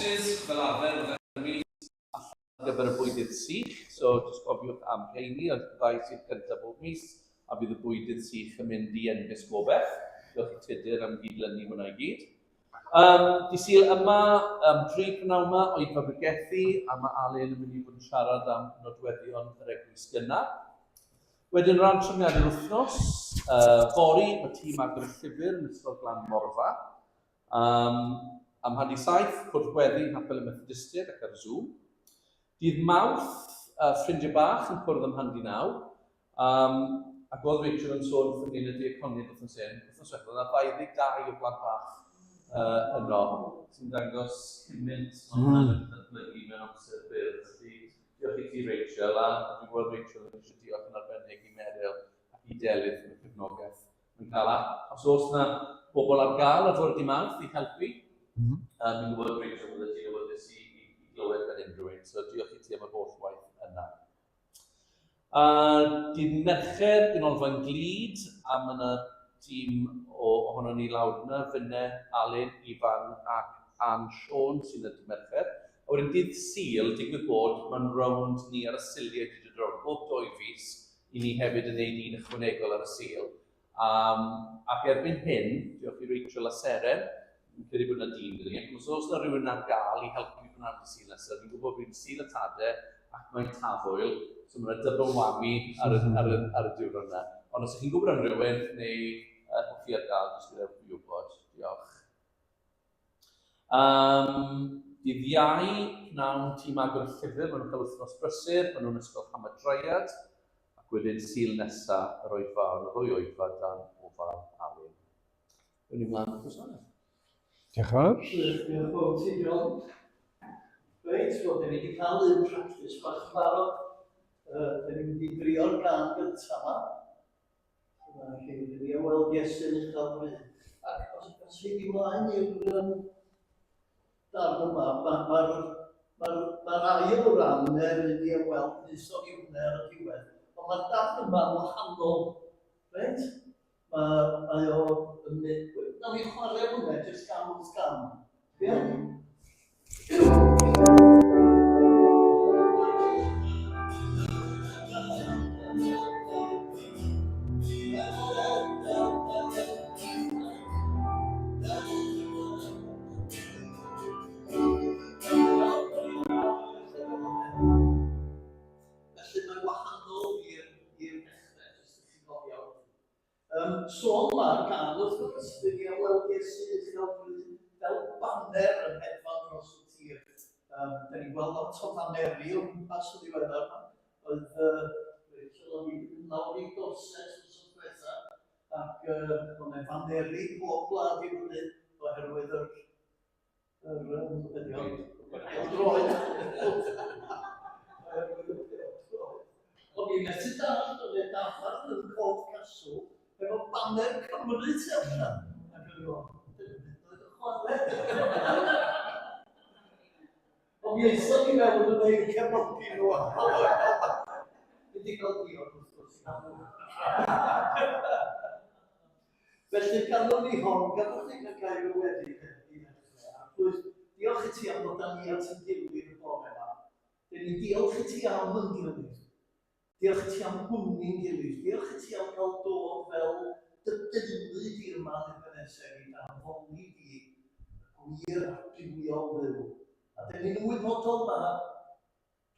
Bocsys, fel arfer, o ddechrau'r mis, allan ar gyfer y bwydydd sych, so jyst cofiwch am rheini, y ddau sydd gyntaf bob mis, a bydd y bwydydd sych yn mynd i Enfys Gobeth. Diolch i Tudur am gydlynu hwnna i gyd. Um, di Sul yma, um, dri prynawn yma, oedfa bregethu, a mae Alun yn mynd i fod yn siarad am nodweddion yr eglwys gynnar. Wedyn ran trefniadau'r wythnos, uh, fory, mae tîm agor y llyfr yn Ysgol Glan Morfa. Um, am hanner saith, cwrdd gweddi yng Nghapel y Methodistiaid ac ar Zoom. Dydd Mawrth, uh, ffrindiau bach yn cwrdd am hanner naw. Um, ac oedd Rachel yn sôn wrthyn ni yn y diaconiad wythnos hyn, wythnos diwethaf, oedd yna 22 o blant bach uh, yno, sy'n dangos cymaint mae hwnna'n mm. datblygu mewn amser byr. Felly, diolch i ti Rachel, a dwi'n gweld Rachel yn eisiau diolch yn arbennig i Meryl ac i Delyth am y cefnogaeth mae'n cael. A os oes yna bobl ar gael ar fore di Mawrth i helpu, mm -hmm. um, mi'n gwybod Rachel bydde ti'n awyddus i, i, i glywed gan unrhyw un, so diolch i ti am yr holl waith yna. A dydd Mercher, Ganolfan Glyd, a mae yna dîm o ohonon ni lawr yna, Finne, Alun, Ifan ac Ann Siôn sy'n y dydd Mercher. A wedyn dydd Sul, digwydd bod, mae'n rownd ni ar y Suliau wedi dod rownd bob doi fis i ni hefyd yn neud un ychwanegol ar y Sul. Um, ac erbyn hyn, diolch i Rachel a Seren, fi'n credu bod yna dîm gyda ni, ac os oes yna rhywun ar gael i helpu fi pan ar Sul nesaf, fi'n gwybod bod Sul y Tade ac mae'n tafwyl, so mae yna double whammy ar y, ar y, ar y diwrnod yna. Ond os ydych chi'n gwybod am rhywun neu uh, chi ar gael, jyst gyda fi wybod. Diolch. Um, dydd Iau, pnawn tîm agor y llyfr, maen nhw'n cael wythnos brysur, maen nhw'n ysgol Hamadryad, ac wedyn Sul nesa yr oedfa, ond y ddwy oedfa dan ofal Alun. Rwy'n ni mlaen wrth gwasanaeth. Diolch yn fawr. Diolch yn fawr ti, John. Reit, wel, dyn ni wedi cael un practis bach yn barod. Uh, dyn ni'n mynd i drio'r gan gyntaf yma. Dyma chi, rydyn ni am weld Iesu'n uchel fry. Ac os, os chi di mlaen i'r um, darn yma, mae'r ma, ma, ma, ma ail ran er rydyn ni am weld, wnaethon ni hwnna ar y diwedd. Ond mae'r darn yma'n wahanol, reit? Mae, mae o yn mynd... Nawn ni chwarae hwnna, jyst gam wrth gam. Ie? Felly mae'n wahanol i'r i'r dechrau, jyst i chi gofio. Yym, sôn mae'r gân wrth gwrs, dyn ni am weld Iesu uchel fry fel baner yn hedfan dros y tir. Um, dyn ni'n gweld lot o faneri o gwmpas yn ddiweddar yma. Oedd uh, Rachel o'n i'n mynd lawr i Dorset wrth diwetha, ac uh, oedd yna faneri pob gwlad i fyny oherwydd yr Yr um, beth yw? Pêl-droed. O'n i'n methu dallt, oedd e dafarn yn Cove Castle efo baner Cymru tu allan. Ac o'n i'n meddwl, dyna beth oedd y chwarae. Ond mi aethon ni mewn yn eu cefnogi nhw. Wedi cael diod wrth gwrs. Felly, ganwn ni hon, gadwch ni gael gair o weddi i ddechrau. Arglwydd, diolch i ti am ddod â ni at ein gilydd y bore yma. Dyn ni'n diolch i ti am yn gilydd. Diolch i ti am gwmni'n gilydd. Diolch i ti am gael dod fel dy deulu di yma yn Ebenezer i danfoni di y gwir a'r duwiol Dduw. A dyn ni'n ymwybodol ma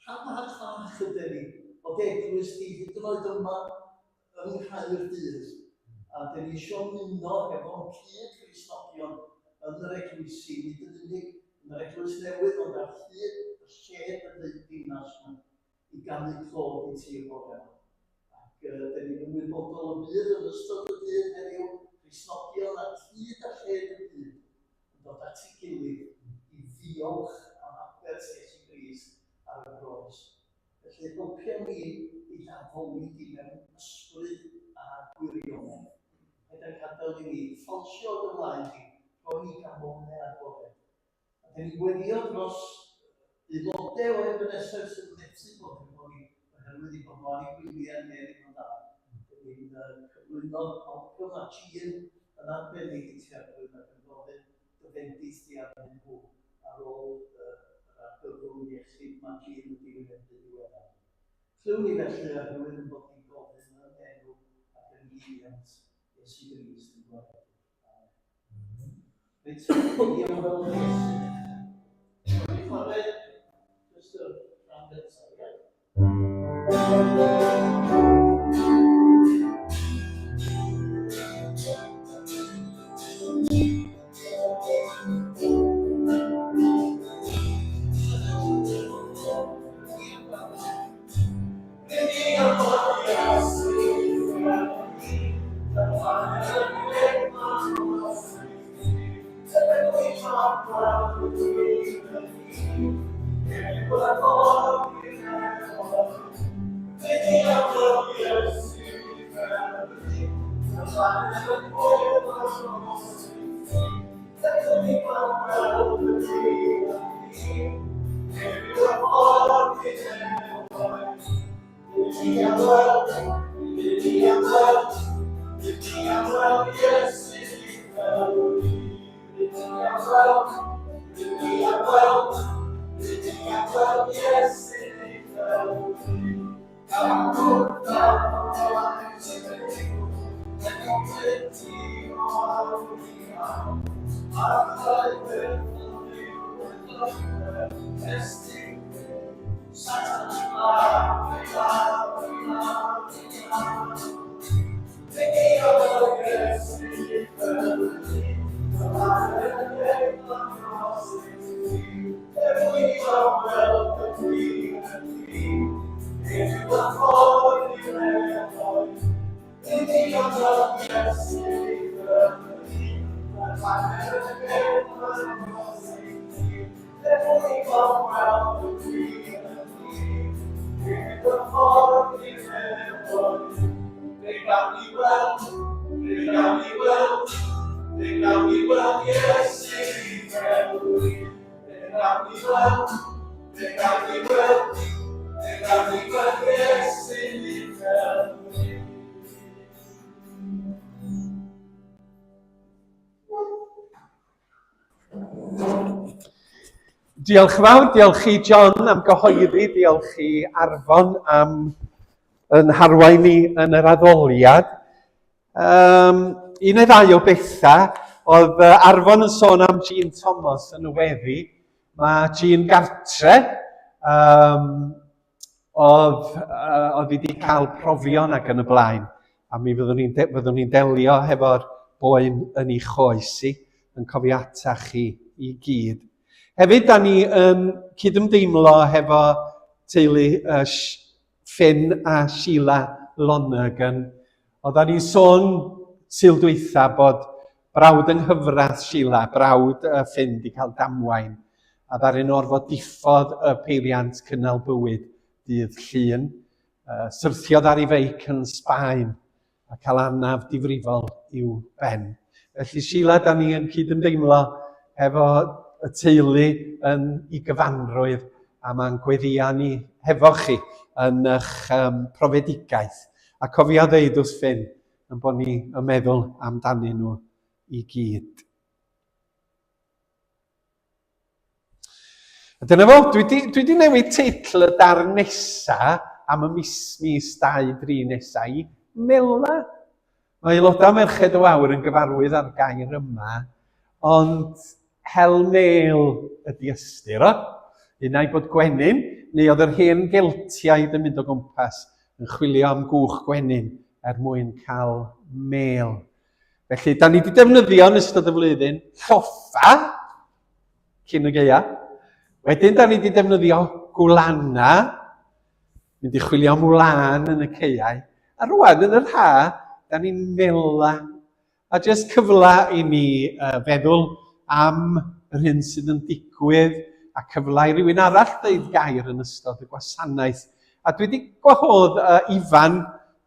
Rhan fach fach yden ni o dy eglwys di, hyd yn oed yma yng Nghaerdydd, a den ni isio ymuno hefo'n cyd-Gristnogion yn yr eglwysi, nid yn unig yn yr Eglwys Newydd ond ar hyd a lled y ddinas yma, i ganu clod i ti y bore yma. Ac uh, den ni'n ymwybodol y bydd yn ystod y dydd heddiw, Cristnogion ar hyd a lled y byd yn dod at ei gilydd i ddiolch am aberth Iesu Grist ar y groes. Felly helpia ni i addoli di mewn ysbryd a gwirionedd. Paid â gadael i ni ffansio o dy flaen di, rhoi ni galonau agored. A dan ni'n gweddïo dros aelodau o Ebenezer sydd yn methu bod efo ni oherwydd eu bod nhw ar eu gwyliau neu ddim yn dda. Dan ni'n uh, cyflwyno Malcolm a Jean yn arbennig i ti Arglwydd ac yn gofyn dy fendith di arnyn nhw ar ôl uh, argyfwng iechyd mae Jean wedi wynebu ddiweddar. Clywn ni felly oherwydd ein bod ni'n gofyn yn enw ac yn llwyddiant Iesu Grist ein Gwaredydd. Amen. Reit, ni am weld Iesu. Wedi chwarae jyst y rhan gyntaf, ie? Diolch yn fawr, diolch i John am gyhoeddi, diolch i Arfon am yn harwain ni yn yr addoliad. Um, un neu ddau o bethau, oedd Arfon yn sôn am Jean Thomas yn y weddi. Mae Jean gartre, um, oedd, oedd wedi cael profion ac yn y blaen, a mi fyddwn ni'n de, fyddwn ni'n delio hefo'r boen yn ei choes i, yn cofio ata chi i gyd. Hefyd, da ni yn cydymdeimlo hefo teulu uh, Finn a Sheila Lonergan. Oedden ni'n sôn Sul dwytha bod brawd yng nghyfraith Sheila, brawd uh, Finn, di cael damwain, a ddaru nhw orfod diffodd y peiriant cynnal bywyd dydd Llun. Uh, syrthiodd ar ei feic yn Sbaen a cael anaf difrifol i'w ben. Felly Sheila, da ni yn cydymdeimlo efo y teulu yn i gyfanrwydd a mae'n gweddia ni hefo chi yn eich um, profedigaeth. A cofia ddeud wrth Finn yn bod ni yn meddwl amdanyn nhw i gyd. A dyna fo, dwi di, dwi di newid teitl y darn nesa am y mis, mis 2, 3 nesa i Mela. Mae aelodau Merched y Wawr yn gyfarwydd â'r gair yma, ond hel mel ydy ystyr o. Unai bod gwenyn, neu oedd yr hen Geltiaid yn mynd o gwmpas yn chwilio am gwch gwenyn er mwyn cael mel. Felly, da ni wedi defnyddio yn ystod y flwyddyn lloffa cyn y gaea. Wedyn, da ni wedi defnyddio gwlana, mynd i chwilio am wlân yn y caeau. A rwan, yn yr ha, da ni'n mela. A jyst cyfle i ni uh, feddwl am yr hyn sydd yn digwydd a cyfle i rywun arall ddeud gair yn ystod y gwasanaeth. A dwi wedi gwahodd uh, Ifan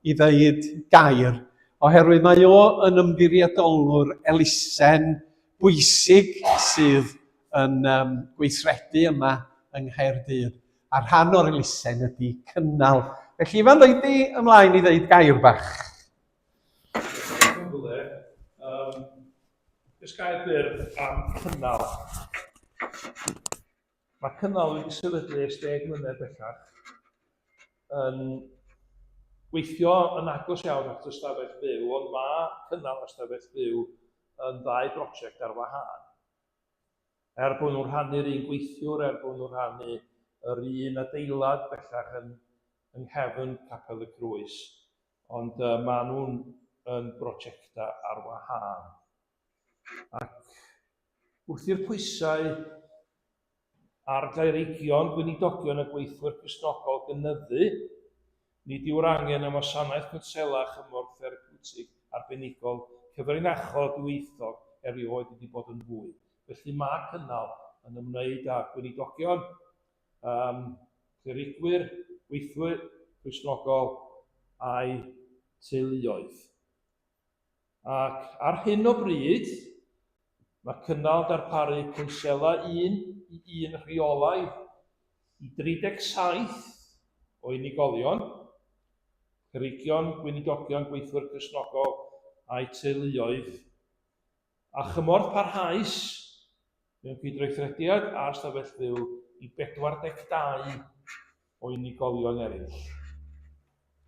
i ddeud gair oherwydd mae o yn ymddiriedolwr elusen bwysig sydd yn um, gweithredu yma yng Nghaerdydd. A rhan o'r elusen ydy cynnal. Felly, Ifan, rhaid di ymlaen i ddeud gair bach. Um, Jyst gair byr am cynnal. Mae Cynnal wedi sefydlu ers 10 mlynedd bellach yn gweithio yn agos iawn at ystafell fyw, ond mae Cynnal a Stafell Fyw yn ddau brosiect ar wahân. Er bod nhw'n rhannu'r un gweithiwr, er bod nhw'n rhannu yr un adeilad bellach yn, yng nghefn Capel y Crwys, ond uh, maen nhw'n yn brosiectau ar wahân. Ac wrth i'r pwysau ar gaeregion, gweinidogion a gweithwyr Cristnogol gynyddu, nid yw'r angen am wasanaeth cwnsela a chymorth therapiwtig arbenigol cyfrinachol a dwyieithog erioed wedi bod yn fwy. Felly mae cynnal yn ymwneud â gweinidogion, um, clerigwyr, gweithwyr Cristnogol a'u teuluoedd. Ac ar hyn o bryd, mae cynnal darparu cwnsela un i un rheolaidd i 37 o unigolion, clerigion, gweinidogion, gweithwyr Cristnogol a'u teuluoedd, a chymorth parhaus mewn cydweithrediad â'r Stafell Fyw i 42 o unigolion eraill.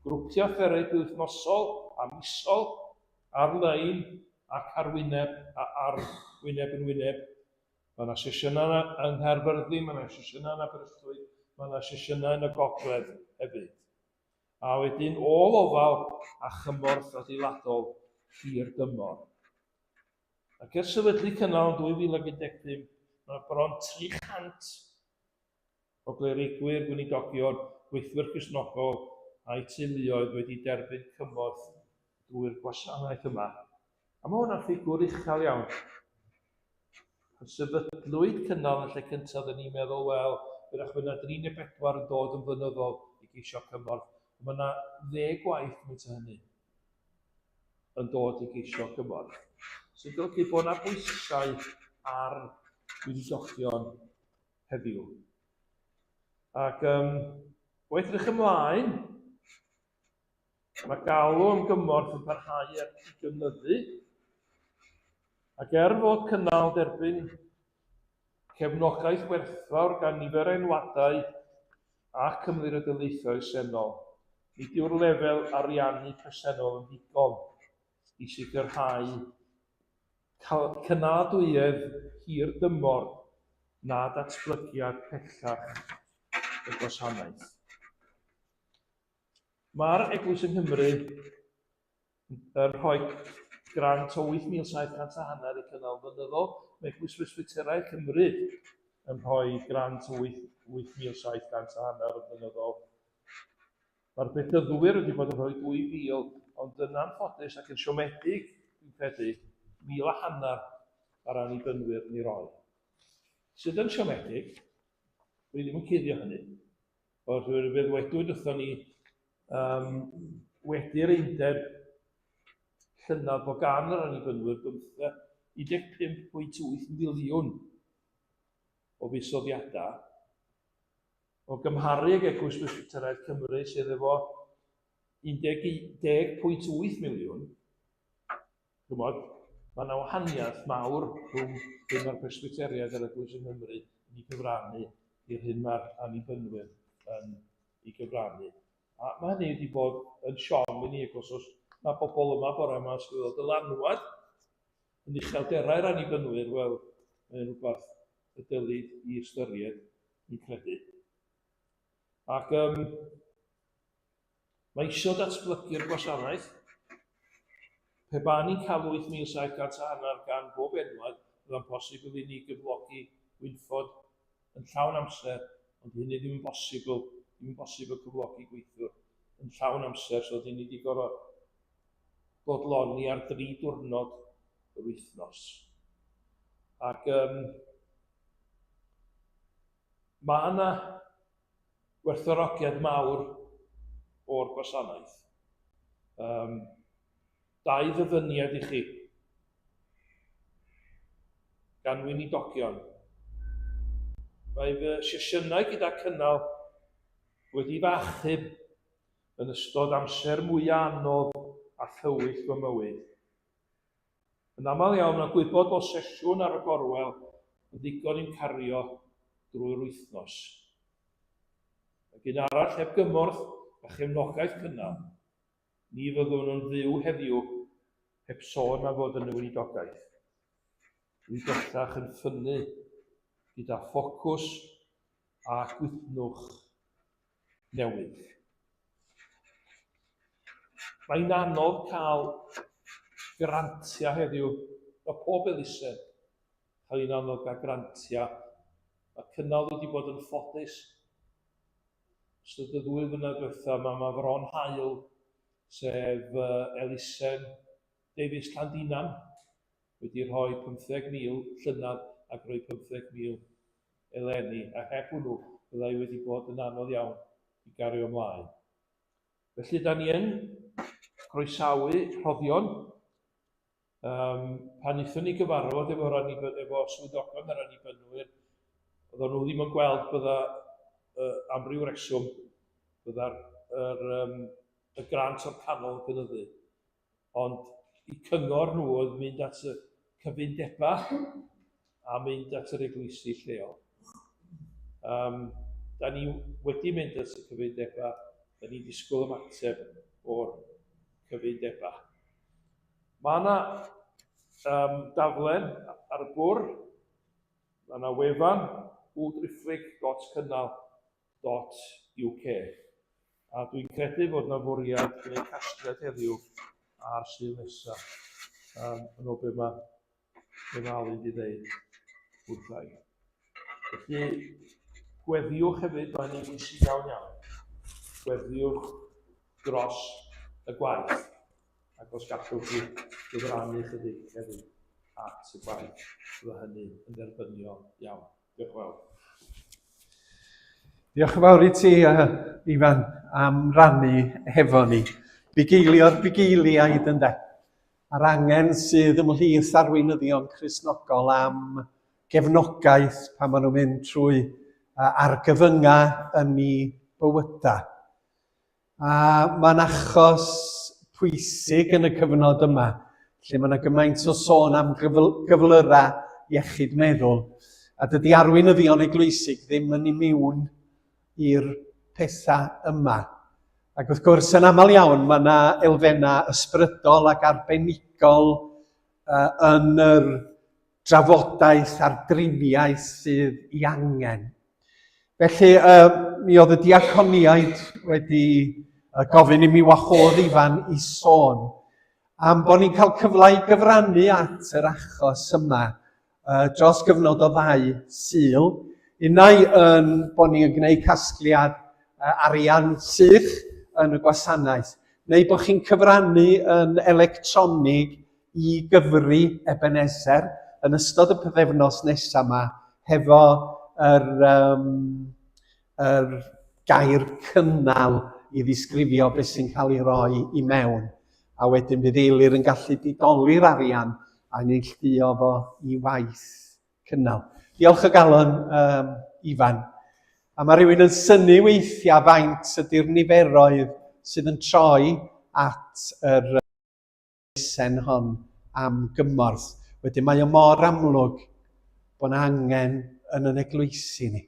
Grwpiau therapi wythnosol a misol, ar-lein ac ar wyneb a ar wyneb yn wyneb. Mae yna sesiynau yng Nghaerfyrddin, mae yna sesiynau yn Aberystwyth, mae yna sesiynau yn y gogledd hefyd. A wedyn ôl-ofal a chymorth adeiladol hir dymor. Ac ers sefydlu Cynnal yn 2015, mae bron 300 o glerigwyr, gweinidogion, gweithwyr Cristnogol a'u teuluoedd wedi derbyn cymorth drwy'r gwasanaeth yma. A mae hwnna'n ffigwr uchel iawn. Pan sefydlwyd Cynnal yn y lle cyntaf, oedden ni'n meddwl, wel, hwyrach fydd yna dri neu bedwar yn dod yn flynyddol i geisio cymorth. Ond mae yna ddeg gwaith gymaint o hynny yn dod i geisio cymorth. Sy'n golygu bod yna bwysau ar weinidogion heddiw. Ac um, o edrych ymlaen, mae galw am gymorth yn parhau ar i gynyddu, ac er fod cynnal derbyn cefnogaeth werthfawr gan nifer enwadau ac ymddiriedolaethau senol, nid yw'r lefel ariannu presennol yn ddigon i sicrhau cynaladwyedd hir dymor na datblygiad pellach y gwasanaeth. Mae'r Eglwys yng Nghymru yn rhoi grant o 8,700 a hanner i cynnal flynyddol. Mae Eglwys Presbyteraidd Cymru yn rhoi grant o 8,700 a hanner yn flynyddol. Mae'r Bedyddwyr wedi bod yn rhoi 2,000, ond yn anffodus ac yn siomedig, dwi'n credu, mil a hanner mae'r Annibynwyr yn ei roi. Sydd yn siomedig, dwi ddim yn cuddio hynny, oherwydd fe ddwedwyd wrthon ni um, wedi'r undeb llynedd bod gan yr Annibynwyr 15.8 miliwn o fuddsoddiadau, O gymharu ag Eglwys Bresbyteraidd Cymru sydd efo 11.8 miliwn, chymod, mae yna wahaniaeth mawr rhwng hyn mae'r Presbyteriaid a'r Eglwys yng Nghymru yn ei gyfrannu i'r hyn mae'r Annibynwyr yn ei gyfrannu. A mae hynny wedi bod yn siom i ni, ac os oes mae bobl yma bore yma sydd wedi dylanwad yn uchelderau'r Annibynwyr, wel, mae'n rhywbeth y dylid i ystyried, fi'n credu. Ac um, mae eisiau datblygu'r gwasanaeth. Pe ba ni'n cael 8,700 a hanner gan bob enwad, byddai'n posibl i ni gyflogi Wynford yn llawn amser, ond hynny ddim yn bosibl, ddim yn bosibl cyflogi gweithiwr yn llawn amser, so dyn ni wedi gorfod bodloni ar dri diwrnod yr wythnos. Ac um, mae yna werthfawrogiad mawr o'r gwasanaeth. Um, dau ddyfyniad i chi gan weinidogion. Mae fy sesiynau gyda cynnal wedi fy achub yn ystod amser mwyaf anodd a thywyll fy mywyd. Yn aml iawn, mae gwybod bod sesiwn ar y gorwel yn ddigon i'm cario drwy'r wythnos. Ac un arall heb gymorth a chefnogaeth cynnal, ni fyddwn yn fyw heddiw heb sôn am fod yn y weinidogaeth. Dwi bellach yn ffynnu gyda ffocws a gwytnwch newydd. Mae'n anodd cael grantiau heddiw. Mae pob elusen cael hi'n anodd gael grantiau. Mae cynnal wedi bod yn ffodus. Ystod y ddwy flynedd diwethaf, mae, mae Fron Haul, sef elusen Davies Llandinan, wedi rhoi 15,000 llynedd ac rhoi 15,000 eleni, a heb hwnnw byddai wedi bod yn anodd iawn i gario ymlaen. Felly, da ni yn croesawu rhoddion. Um, pan wnaethon ni gyfarfod efo'r efo swyddogion yr annibynwyr, oedden nhw ddim yn gweld bydda uh, am ryw reswm bydda'r yr, um, y grant o'r canol yn cynyddu. Ond eu cyngor nhw oedd mynd at y cyfundebau a mynd at yr eglwysi lleol. Um, da ni wedi mynd at y cyfundebau, da ni'n disgwyl ymateb o'r cyfundebau. Mae yna um, daflen ar y bwr, mae yna wefan www.cynnal dot uk. A dwi'n credu fod 'na fwriad gwneud casgliad heddiw a'r Sul nesa, um, yn ôl be mae, be mae Alun di ddeud wrtha i. Felly, gweddiwch hefyd, mae'n hynny'n bwysig iawn iawn. Gweddiwch dros y gwaith, ac os gallwch chi gyfrannu chydig hefyd at y gwaith, bydda hynny yn dderbyniol iawn. Diolch yn fawr. Diolch yn fawr i ti, uh, Ifan, am rannu hefo ni. Bugeilio'r bugeiliaid ynde. A'r angen sydd ymhlith arweinyddion Cristnogol am gefnogaeth pan maen nhw'n mynd trwy uh, argyfyngau yn eu bywydau. A mae'n achos pwysig yn y cyfnod yma, lle mae yna gymaint o sôn am gyflyrau iechyd meddwl, a dydy arweinyddion eglwysig ddim yn imiwn i'r pethau yma. Ac wrth gwrs, yn aml iawn, mae yna elfennau ysbrydol ac arbenigol uh, yn yr drafodaeth a'r driniaeth sydd i angen. Felly, uh, mi oedd y diaconiaid wedi uh, gofyn i mi wahodd Ifan i sôn am bod ni'n cael cyfle i gyfrannu at yr achos yma uh, dros gyfnod o ddau Sul. Unai yn bod ni'n gwneud casgliad uh, arian sych yn y gwasanaeth, neu bod chi'n cyfrannu yn electronig i gyfri Ebenezer yn ystod y pythefnos nesaf yma hefo yr, um, yr gair cynnal i ddisgrifio beth sy'n cael ei roi i mewn. A wedyn bydd Eilir yn gallu didoli'r arian a neilltuo fo i waith cynnal. Diolch o galon, um, Ifan. A mae rhywun yn synnu weithiau faint ydy'r niferoedd sydd yn troi at yr elusen hon am gymorth. Wedyn mae o mor amlwg bod yna angen yn yn eglwysi ni.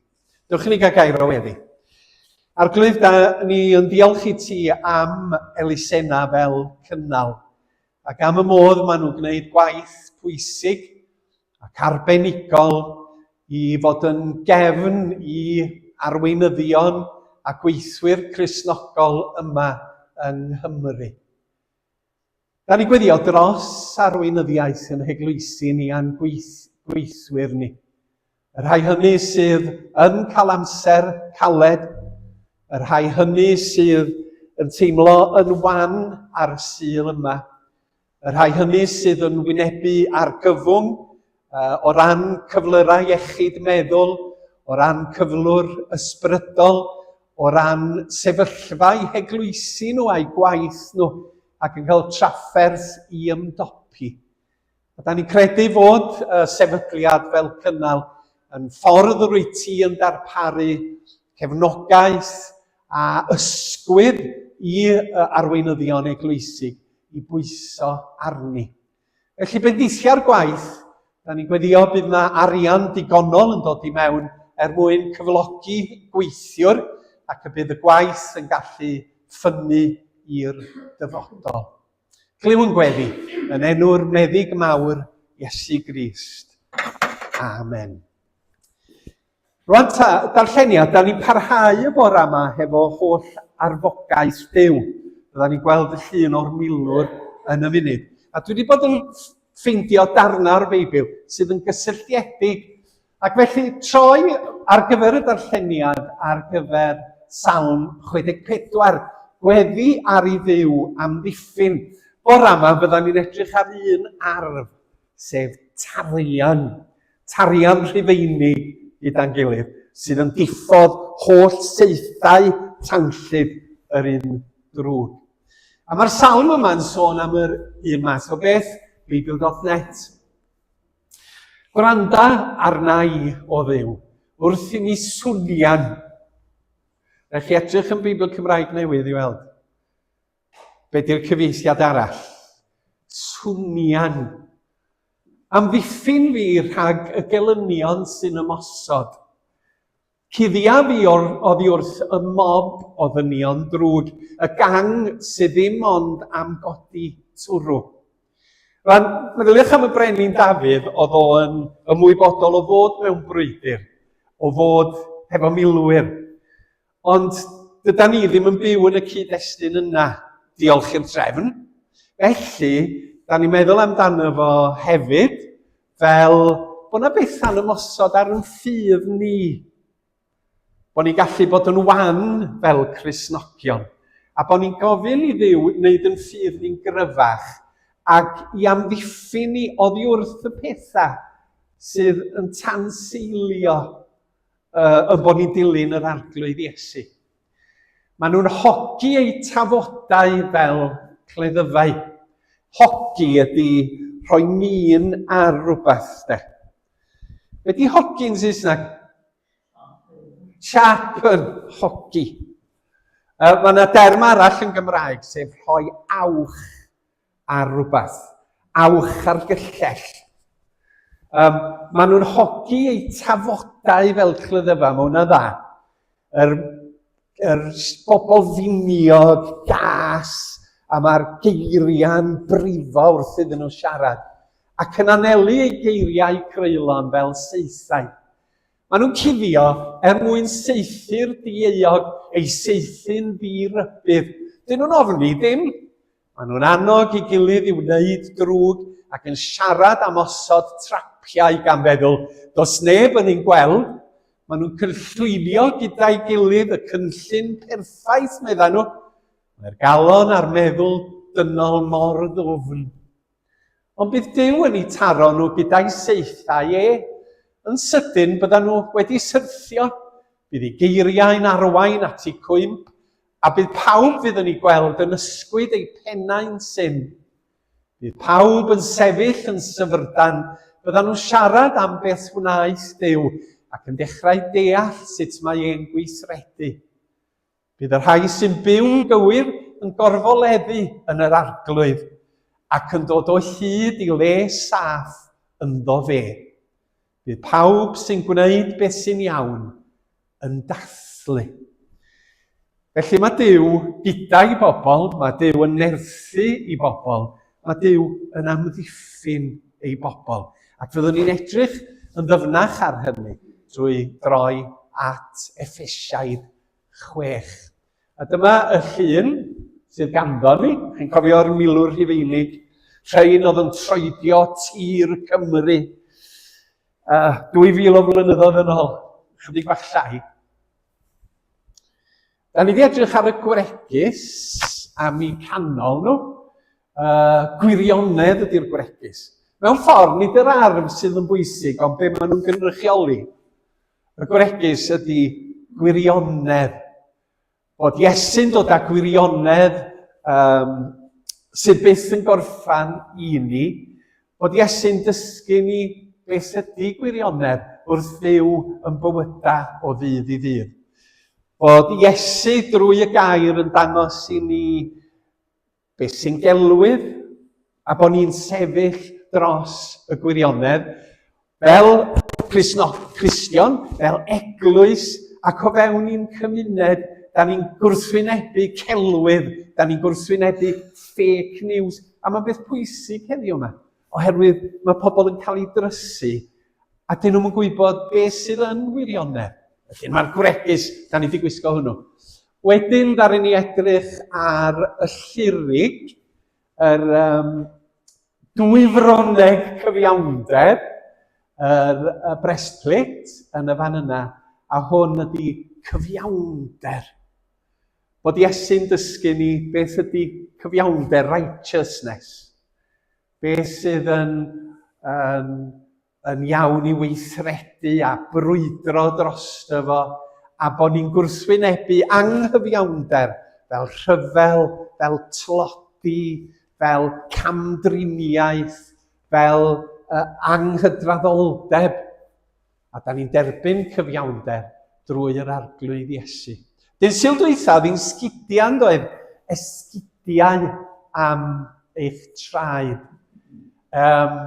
Dewch i ni gael gair o weddi. Arglwydd, da ni yn diolch i ti am elusennau fel cynnal ac am y modd maen nhw'n gwneud gwaith pwysig ac arbenigol i fod yn gefn i arweinyddion a gweithwyr Cristnogol yma yng Nghymru. Da ni'n gweddio dros arweinyddiaeth yn heglwysi ni a'n gweith, gweithwyr ni. Y rhai hynny sydd yn cael amser caled, y rhai hynny sydd yn teimlo yn wan ar y Sul yma, y rhai hynny sydd yn wynebu argyfwng o ran cyflyrau iechyd meddwl, o ran cyflwr ysbrydol, o ran sefyllfa eu heglwysi nhw a'u gwaith nhw, ac yn cael trafferth i ymdopi. A da ni'n credu fod y sefydliad fel cynnal yn ffordd rwy ti yn darparu cefnogaeth a ysgwydd i arweinyddion eglwysig i bwyso arni. Felly bendithia'r gwaith, da ni'n gweddio bydd yna arian digonol yn dod i mewn er mwyn cyflogi gweithiwr ac y bydd y gwaith yn gallu ffynnu i'r dyfodol. Clyw yn gweddi yn enw'r meddyg mawr Iesu Grist. Amen. Rwan ta, darlleniad, da ni'n parhau y bore yma hefo holl arfogaeth Duw. Bydda ni'n gweld y llun o'r milwr yn y munud. A dwi wedi bod yn ffeindio darnau o'r Beibl sydd yn gysylltiedig. Ac felly troi ar gyfer y darlleniad ar gyfer Salm 64, gweddi ar i Dduw amddiffyn. Bore yma bydda ni'n edrych ar un arf, sef tarian. Tarian Rhufeinig gyda'n gilydd, sydd yn diffodd holl saethau tanllyd yr un drwg. A mae'r salm yma'n sôn am yr un math o beth, Beibl.net. Gwranda arna i, o Dduw, wrth i mi swnian. Rhaid chi edrych yn Beibl Cymraeg Newydd i weld. Be di'r cyfieithiad arall? Swnian. Amddiffyn fi rhag y gelynion sy'n ymosod. Cuddia fi o'r, oddi wrth y mob o ddynion drwg, y gang sydd ddim ond am godi twrw. Rwan, meddyliwch am y brenin Dafydd, oedd o yn ymwybodol o fod mewn brwydr, o fod hefo milwyr. Ond dydan ni ddim yn byw yn y cyd-destun yna, diolch i'r drefn. Felly, da ni'n meddwl amdano fo hefyd fel bod yna bethau'n ymosod ar yn ffydd ni. Bod ni'n gallu bod yn wan fel Cristnogion. A bod ni'n gofyn i Dduw wneud yn ffydd ni'n gryfach ac i amddiffyn ni oddi wrth y pethau sydd yn tanseilio uh, yn bod ni'n dilyn yr Arglwydd Iesu. Maen nhw'n hogi eu tafodau fel cleddyfau. Hogi ydy rhoi min ar rhywbeth, de. Be di hogi'n Saesneg? Sharpen, hogi. Uh, mae yna derm arall yn Gymraeg, sef rhoi awch ar rywbeth. Awch ar gyllell. Um, maen nhw'n hogi eu tafodau fel clyddyfa, mae hwnna dda. Yr, yr bobl finiog, gas, a mae'r geiriau'n brifo wrth iddyn nhw siarad, ac yn anelu eu geiriau creulon fel saethau. Maen nhw'n cuddio er mwyn saethu'r dieuog, ei saethu'n ddi-rybudd. Dyn nhw'n ofni dim. Maen nhw'n annog ei gilydd i wneud drwg ac yn siarad am osod trapiau gan feddwl, does neb yn ein gweld. Maen nhw'n cynllwynio gyda'i gilydd y cynllun perffaith, meddai nhw. Mae'r galon a'r meddwl dynol mor ddwfn. Ond bydd Duw yn eu taro nhw gyda'i saethau e. Yn sydyn byddan nhw wedi syrthio. Bydd eu geiriau'n arwain at eu cwymp, a bydd pawb fydd yn eu gweld yn ysgwyd eu pennau'n syn. Bydd pawb yn sefyll yn syfrdan, byddan nhw'n siarad am beth wnaeth Duw ac yn dechrau deall sut mae e'n gweithredu. Bydd y rhai sy'n byw'n gywir yn gorfoleddu yn yr Arglwydd ac yn dod o hyd i le saff ynddo fe. Bydd pawb sy'n gwneud beth sy'n iawn yn dathlu. Felly mae Duw gyda'i bobl, mae Duw yn nerthu i bobl, mae Duw yn amddiffyn ei bobl. Ac fyddwn ni'n edrych yn ddyfnach ar hynny drwy droi at Effesiaid 6. A dyma y llun sydd ganddo ni. Chi'n cofio'r milwr Rhufeinig, rhain oedd yn troedio tir Cymru 2000 o flynyddoedd yn ôl, chydig bach llai. Da ni wedi edrych ar y gwregys am eu canol nhw. Gwirionedd ydy'r gwregys. Mewn ffordd, nid yr arf sydd yn bwysig, ond be maen nhw'n gynrychioli. Y gwregys ydy gwirionedd. Bod Iesu'n dod â gwirionedd um, sydd byth yn gorffan i ni, bod Iesu'n dysgu ni beth ydy gwirionedd wrth fyw yn bywydau o ddydd i ddydd. Bod Iesu drwy y gair yn dangos i ni beth sy'n gelwydd, a bod ni'n sefyll dros y gwirionedd, fel Crisno, Cristion, fel eglwys, ac o fewn i'n cymuned, da ni'n gwrthwynebu celwydd, da ni'n gwrthwynebu fake news, a mae'n beth pwysig heddiw yma, oherwydd mae pobl yn cael eu drysu, a dyn nhw'n gwybod beth sydd yn wirionedd. Felly mae'r gwregys, da ni wedi gwisgo hwnnw. Wedyn, ddaru ni edrych ar y llurig, yr um, dwyfroneg cyfiawnder, yr, y breastplate yn y fan yna, a hwn ydy cyfiawnder. Bod Iesu'n dysgu ni beth ydy cyfiawnder, righteousness. Beth sydd yn, yn yn iawn i weithredu a brwydro drosto fo, a bod ni'n gwrthwynebu anghyfiawnder fel rhyfel, fel tlodi, fel camdriniaeth, fel uh, anghydraddoldeb. A da ni'n derbyn cyfiawnder drwy yr Arglwydd Iesu. Dyn Sul dwytha, oedd hi'n sgidiau yn doedd? Esgidiau am eich traed. Um,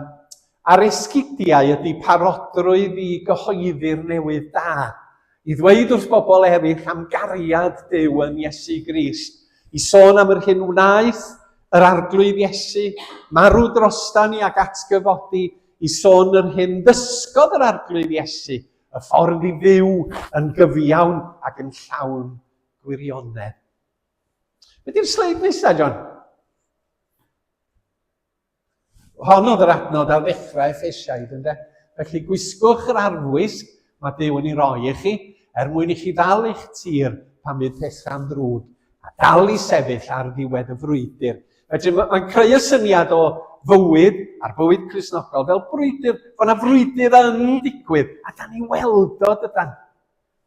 a'r esgidiau ydy parodrwydd i gyhoeddi'r newydd da, i ddweud wrth bobl eraill am gariad Duw yn Iesu Grist, i sôn am yr hyn wnaeth yr Arglwydd Iesu, marw drostan ni ac atgyfodi, i sôn yr hyn ddysgodd yr Arglwydd Iesu, y ffordd i fyw yn gyfiawn ac yn llawn gwirionedd. Be di'r sleid nesaf, John? Hon oedd yr adnod ar ddechrau Effesiaid, ynde? Felly gwisgwch yr arfwisg mae Duw yn ei roi i chi, er mwyn i chi ddal eich tir pan fydd pethau'n ddrwg, a dal i sefyll ar ddiwedd y frwydr. Felly mae'n creu y syniad o fywyd a'r bywyd Cristnogol fel brwydr, bod yna frwydr yn digwydd, a da ni weld o, dydan?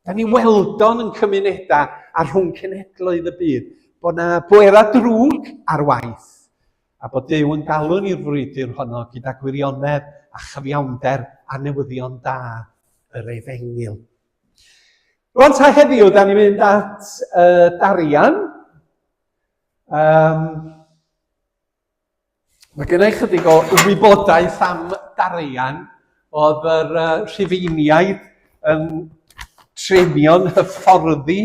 Da ni weld o'n yn cymunedau a rhwng cenhedloedd y byd, bod na bwerau drwg ar waith, a bod Duw yn galw ni'r frwydr honno gyda gwirionedd a chyfiawnder a newyddion da yr efengyl. Rwan ta heddiw, da ni'n mynd at uh, Darian. Um, Mae gen i chydig o wybodaeth am darian. Oedd yr uh, Rhufeiniaid yn treinio'n hyfforddi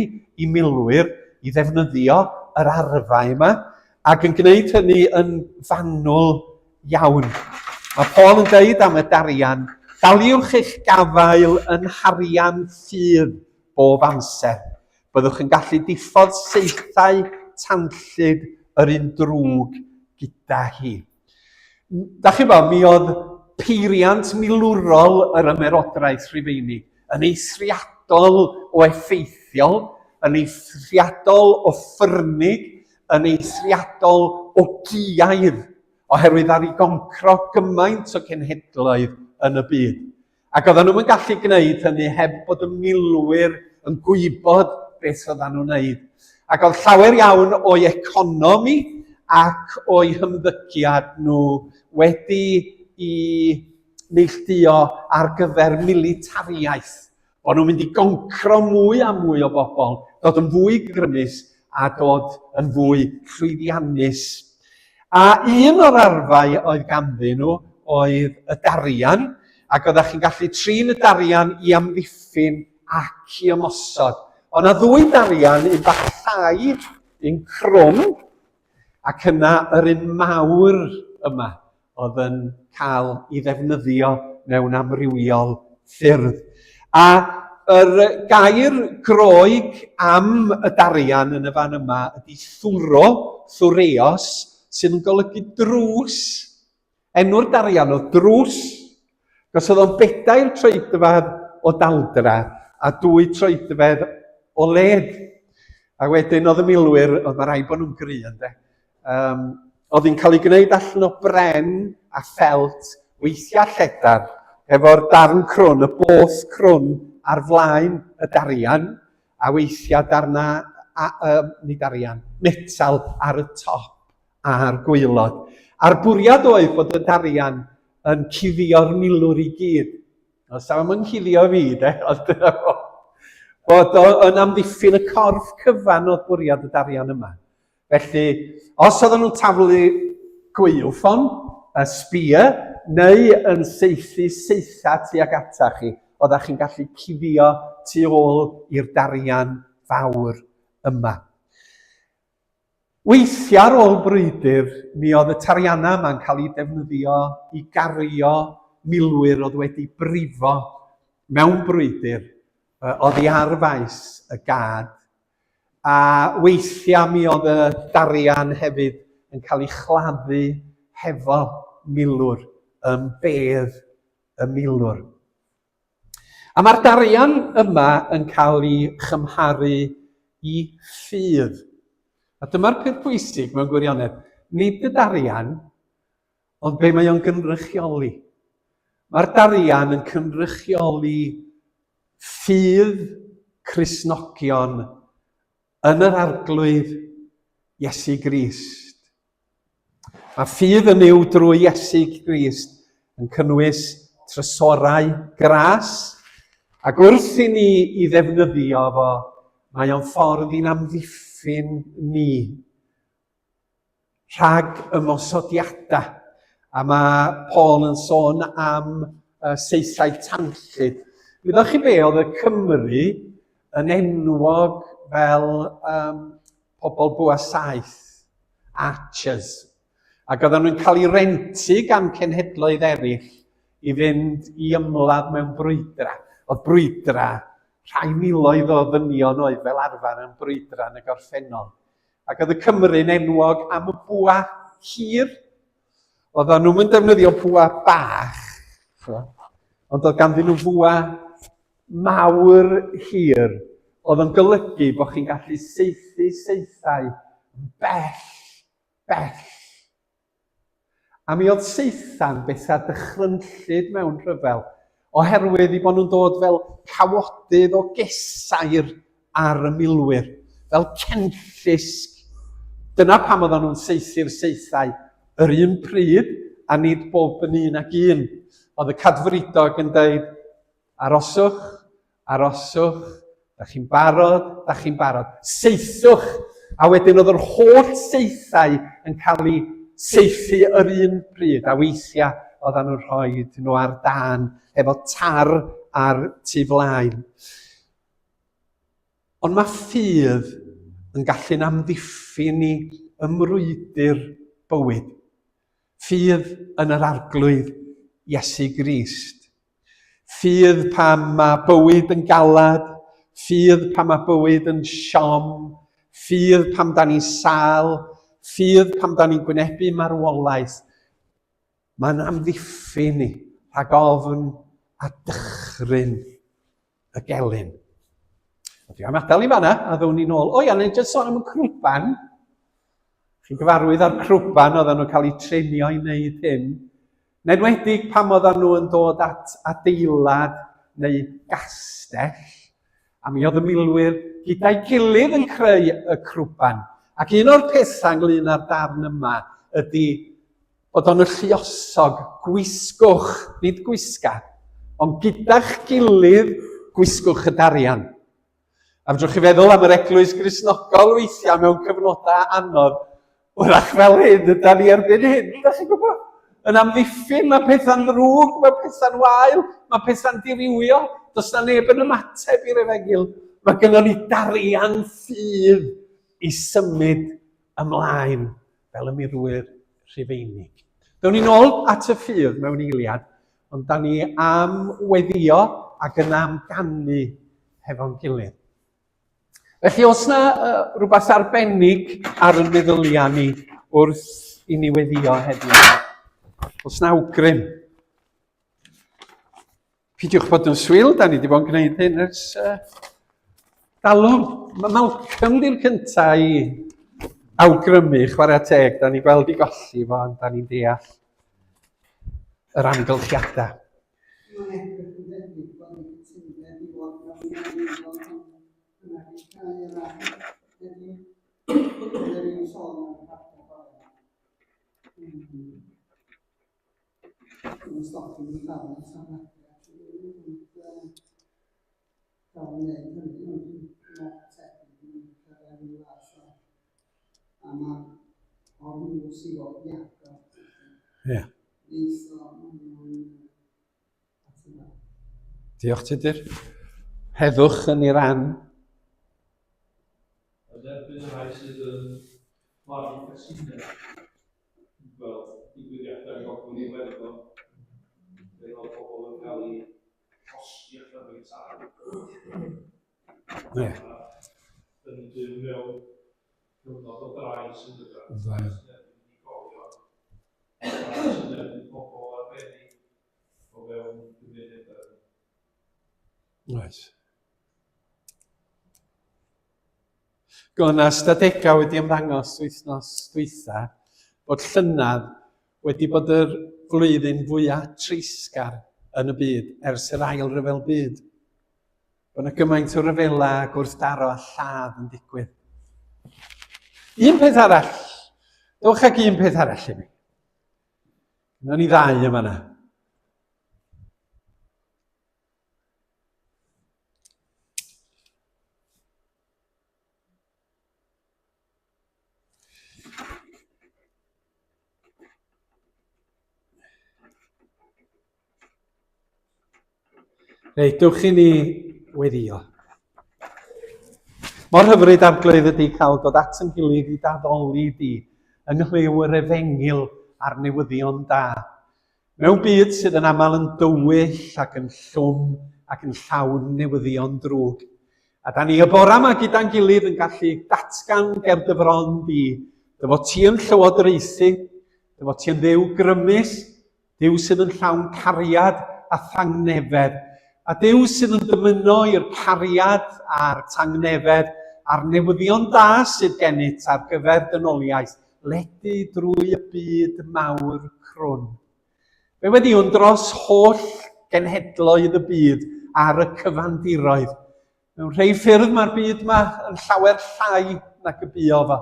i milwyr i ddefnyddio yr arfau yma, ac yn gwneud hynny yn fanwl iawn. Mae Paul yn dweud am y darian, daliwch eich gafael yn harian ffydd bob amser. Byddwch yn gallu diffodd saethau tanllyd yr un drwg gyda hi. Da chi bod, mi oedd peiriant milwrol yr ymerodraeth Rhufeinig yn eithriadol o effeithiol, yn eithriadol o ffyrnig, yn eithriadol o giaidd, oherwydd ar ei goncro gymaint o cenhedloedd yn y byd. Ac oedden nhw'm yn gallu gwneud hynny heb bod y milwyr yn gwybod beth oedden nhw'n wneud. Ac oedd llawer iawn o'i economi ac o'i hymddygiad nhw wedi i neilltuo ar gyfer militariaeth. O'n nhw'n mynd i goncro mwy a mwy o bobl, dod yn fwy grymus a dod yn fwy llwyddiannus. A un o'r arfau oedd ganddyn nhw oedd y darian, ac oeddech chi'n gallu trin y darian i amddiffyn ac i ymosod. Oedd 'na ddwy darian, un bach llai, un crwm, ac yna yr un mawr yma oedd yn cael ei ddefnyddio mewn amrywiol ffyrdd. A yr gair Groeg am y darian yn y fan yma ydy thwro, thureos, sydd yn golygu drws. Enw'r darian oedd drws. Gos oedd o'n bedair troedfedd o daldra a dwy troedfedd o led. A wedyn oedd y milwyr, oedd mae rhaid bod nhw'n gry ynde. Um, oedd hi'n cael ei gwneud allan o bren a ffelt, weithiau lledar, efo'r darn crwn, y both crwn ar flaen y darian, a weithiau darna, a, um, nid arian, metal ar y top a'r gwaelod. A'r bwriad oedd bod y darian yn cuddio'r milwr i gyd. Os am yn nghuddio fi, de, ond dyna fo. Bod o'n amddiffyn y corff cyfan oedd bwriad y darian yma. Felly, os oedden nhw'n taflu gwaywffon, y spear neu yn saethu saetha tuag ata chi, oeddech chi'n gallu cuddio tu ôl i'r darian fawr yma. Weithiau ar ôl brwydr, mi oedd y tariannau yma'n cael eu defnyddio i gario milwyr oedd wedi brifo mewn brwydr oddi ar faes y gad. A weithiau mi oedd y darian hefyd yn cael ei chladdu hefo milwr yn bedd y milwr. A mae'r darian yma yn cael ei chymharu i ffydd. A dyma'r peth pwysig mewn gwirionedd. Nid y darian, ond be mae o'n gynrychioli. Mae'r darian yn cynrychioli ffydd Cristnogion yn yr Arglwydd Iesu Grist. Mae ffydd yn Nuw drwy Iesu Grist yn cynnwys trysorau gras, ac wrth i ni i ddefnyddio fo, mae o'n ffordd i'n amddiffyn ni rhag ymosodiadau. A mae Paul yn sôn am saethau tanllyd. Wyddoch chi be oedd y Cymry yn enwog fel um, pobl bwa saeth, archers, ac oedden nhw'n cael eu rentu gan cenhedloedd eraill i fynd i ymladd mewn brwydrau. Oedd brwydrau, rhai miloedd o ddynion oedd fel arfer yn brwydrau yn y gorffennol. Ac oedd y Cymru'n enwog am y bwa hir. Oedden nhw'n mynd defnyddio bwa bach, ond oedd ganddyn nhw fwa mawr hir, oedd yn golygu bod chi'n gallu saethu saethau yn bell, bell. A mi oedd saetha'n bethau dychrynllyd mewn rhyfel, oherwydd i bod nhw'n dod fel cawodydd o gesair ar y milwyr, fel cenllysg. Dyna pam oedden nhw'n saethu'r saethau yr un pryd a nid bob yn un ag un. Oedd y cadfridog yn dweud, aroswch, aroswch, da chi'n barod, da chi'n barod, saethwch! A wedyn oedd yr holl saethau yn cael eu saethu yr un pryd, a weithiau oedden nhw'n rhoi nhw ar dân efo tar ar tu flaen. Ond mae ffydd yn gallu'n amddiffyn ni ym mrwydr bywyd. Ffydd yn yr Arglwydd Iesu Grist. Ffydd pan mae bywyd yn galad, ffydd pan mae bywyd yn siom, ffydd pan da ni'n sâl, ffydd pan da ni'n gwynebu marwolaeth. Mae'n amddiffyn ni rhag ofn a dychryn y gelyn. Dwi am adael i fanna a ddown ni nôl. O ia, na i jyst sôn am y crwban. Chi'n gyfarwydd â'r crwban oedden nhw'n cael eu treinio i wneud hyn. Yn enwedig pam oedden nhw yn dod at adeilad neu gastell, a mi oedd y milwyr gyda'i gilydd yn creu y crwban. Ac un o'r pethau ynglyn â'r darn yma ydy bod o'n y lluosog, gwisgwch, nid gwisga, ond gyda'ch gilydd gwisgwch y darian. A fedrwch chi feddwl am yr eglwys Gristnogol weithiau mewn cyfnodau anodd, wrach fel hyn yda ni erbyn hyn, da chi'n gwybod? Yn amddiffyn, mae pethau'n ddrwg, mae pethau'n wael, mae pethau'n diriwio, does na neb yn ymateb i'r efengyl. Mae gynnon ni darian ffydd i symud ymlaen fel y murwyr Rhufeinig. Down ni'n ôl at y ffydd mewn eiliad, ond da ni am weddio ac yna am ganu hefo'n gilydd. Felly, os na uh, rhywbeth arbennig ar y meddyliau ni wrth i ni weddio heddiw, os na awgrym, pidiwch bod yn swil, da ni wedi bod yn gwneud hyn ers dalwm. Mae Malcolm di'r cyntaf i awgrymu, chwarae teg, da ni gweld i golli fo, ond da ni'n deall yr amgylchiadau. Mae'n edrych yn debyg bod y cytundeb i fod mewn mewnflon yn wedi cael ei radd heddiw. Oedd yr un sôn am y papur bore 'ma. Dwi'n stopio mi ddal yn safle. Ond gael ei wneud hynny, ond dwi'n lot tebyg i cyrraedd ryw fath o a mae'r o'r nhw sydd fod i agor. Ie. Yeah. Diolch Tudur. Heddwch yn Iran. Yn erbyn y rhai sydd yn magu casineb, yn gweld digwyddiadau yng Ngogledd Iwerddon, lle mae pobl yn cael eu llosgi allan o'i tai. Ie. Dyn ni'n byw mewn cyfnod o drais yn dydan? Trais yn erbyn unigolion, trais yn erbyn pobl arbennig o fewn cymunedau. Oes. Go yna ystadegau wedi ymddangos wythnos dwytha bod llynedd wedi bod yr flwyddyn fwyaf treisgar yn y byd ers yr ail ryfel byd. Bod yna gymaint o ryfela a gwrthdaro a lladd yn digwydd. Un peth arall. Dewch ag un peth arall i mi. Yna ni ddau yma yna. Reit, dewch i ni weddio. Mor hyfryd arglwydd ydy cael dod at yn gilydd i daddoli di yng nghlyw yr efengyl a'r newyddion da. Mewn byd sydd yn aml yn dywyll ac yn llwm ac yn llawn newyddion drwg. A da ni y bora yma gyda'n gilydd yn gallu datgan ger dy fron di, dy fod ti yn llywodraethu, dy fod ti yn dduw grymus, Duw sydd yn llawn cariad a thangnefedd, a Duw sydd yn dymuno i'r cariad a'r tangnefedd a'r newyddion da sydd gennyt ar gyfer dynoliaeth ledu drwy y byd mawr crwn. Fe weddïwn dros holl genhedloedd y byd ar y cyfandiroedd. Mewn rhai ffyrdd mae'r byd yma yn llawer llai nag y buo fo.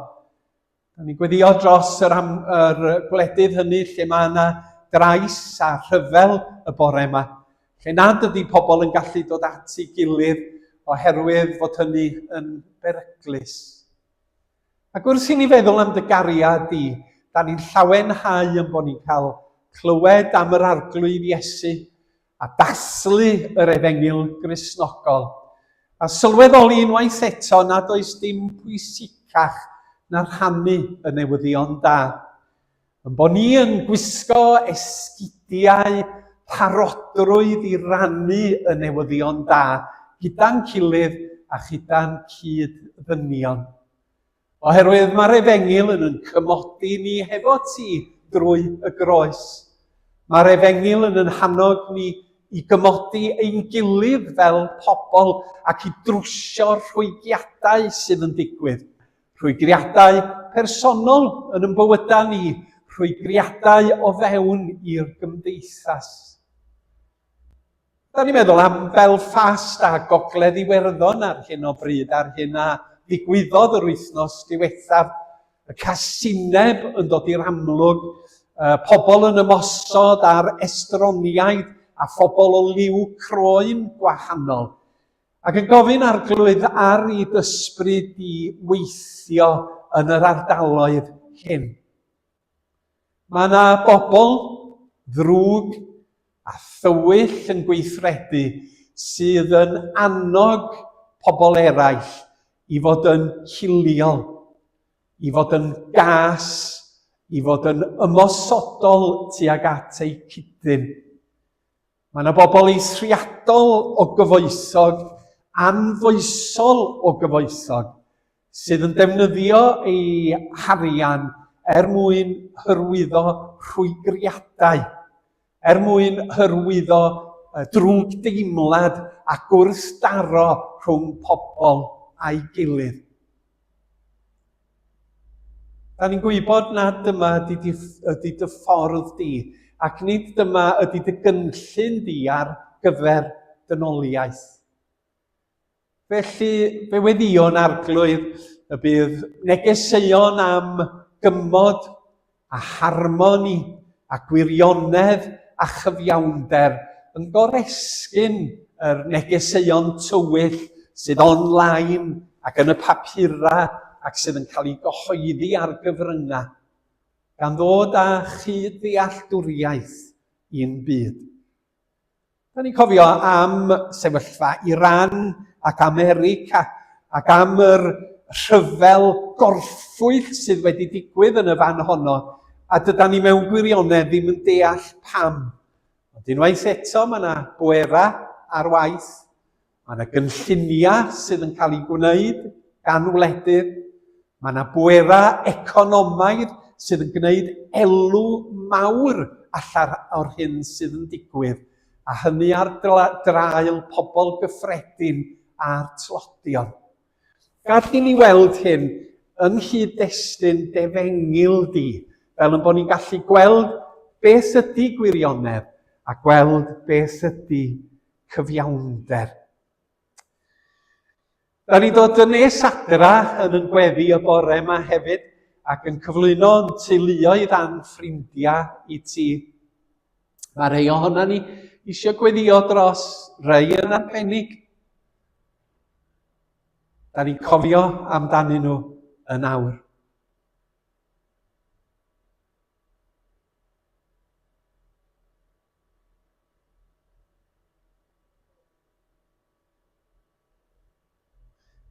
Da ni'n gweddio dros yr, am, yr gwledydd hynny lle mae yna drais a rhyfel y bore yma, lle nad ydy pobl yn gallu dod at ei gilydd oherwydd fod hynny yn beryglus. Ac wrth i ni feddwl am dy gariad di, da ni'n llawenhau yn bod ni'n cael clywed am yr Arglwydd Iesu a dathlu yr Efengyl Gristnogol, a sylweddoli unwaith eto nad oes dim pwysicach na rhannu y newyddion da. Yn bod ni yn gwisgo esgidiau parodrwydd i rannu y newyddion da gyda'n gilydd a chyda'n cyd-ddynion. Oherwydd mae'r efengyl yn yn cymodi ni hefo ti drwy y groes. Mae'r efengyl yn yn hannog ni i gymodi ein gilydd fel pobl ac i drwsio'r rhwygiadau sydd yn digwydd. Rhwygriadau personol yn yn bywydau ni, rhwygriadau o fewn i'r gymdeithas. Da ni'n meddwl am Belfast a Gogledd Iwerddon ar hyn o bryd, a'r hyn a ddigwyddodd yr wythnos diwethaf, y casineb yn dod i'r amlwg, pobl yn ymosod ar estroniaid a phobl o liw croen gwahanol, ac yn gofyn arglwydd ar i dysbryd i weithio yn yr ardaloedd hyn. Mae yna bobl ddrwg a thywyll yn gweithredu sydd yn annog pobl eraill i fod yn hiliol, i fod yn gas, i fod yn ymosodol tuag at eu cydyn. Mae yna bobl eithriadol o gyfoethog, anfoesol o gyfoethog, sydd yn defnyddio eu harian er mwyn hyrwyddo rhwygriadau, er mwyn hyrwyddo drwgdeimlad a gwrthdaro rhwng pobl a'i gilydd. Da ni'n gwybod nad dyma ydy, dy, ydy dy ffordd di, ac nid dyma ydy dy gynllun di ar gyfer dynoliaeth. Felly, fe weddïon arglwydd y bydd negeseuon am gymod a harmoni a gwirionedd a chyfiawnder yn goresgyn yr negeseuon tywyll sydd online ac yn y papurau ac sydd yn cael eu gyhoeddi ar gyfryngau, gan ddod â chyd-ddealltwriaeth i'n byd. Da ni'n cofio am sefyllfa Iran ac America ac am yr rhyfel gorffwyll sydd wedi digwydd yn y fan honno, a dyda ni mewn gwirionedd ddim yn deall pam. Ond unwaith eto mae yna bwerau ar waith, mae yna gynlluniau sydd yn cael eu gwneud gan wledydd, mae yna bwerau economaidd sydd yn gwneud elw mawr allan o'r hyn sydd yn digwydd, a hynny ar draul pobl gyffredin a'r tlodion. Gad i ni weld hyn yng nghyd-destun defengyl di, fel yn bod ni'n gallu gweld beth ydy gwirionedd a gweld beth ydy cyfiawnder. Da ni'n dod yn nes adra yn yn gweddi y bore yma hefyd ac yn cyflwyno yn teuluoedd a'n ffrindiau i ti. Mae rhai ohono ni eisiau gweddio dros rhai yn arbennig. Da ni'n cofio amdanyn nhw yn awr.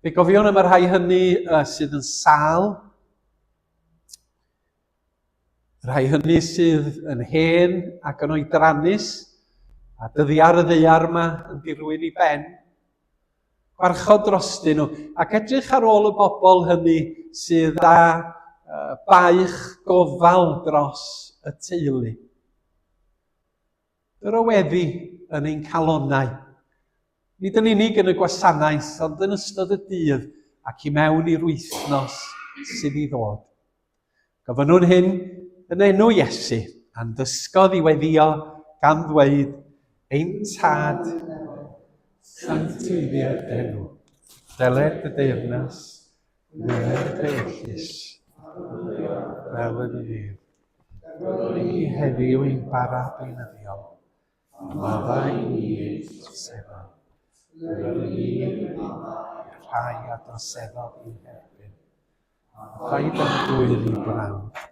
Fe gofiwn am y rhai hynny sydd yn sâl, y rhai hynny sydd yn hen ac yn oedrannus, a dyddiau ar y ddaear yma yn dirwyn i ben. Gwarchod drostyn nhw, ac edrych ar ôl y bobl hynny sydd â baich gofal dros y teulu. Yr oweddi yn ein calonnau. Nid yn unig yn y gwasanaeth, ond yn ystod y dydd ac i mewn i'r wythnos sydd i ddod. Gofynnwn hyn yn enw Iesu, a'n dysgodd i weddio gan ddweud, Ein Tad, sancteiddied d'enw, deled dy deyrnas, wneler dy ewyllys, fel yn y nef. Rho i ni heddiw ein bara beunyddiol, a maddau i ni ein troseddau, fel y ni yn maddau i'r rhai a droseddodd i'n herbyn. A phaid â'n dwyn i brawf,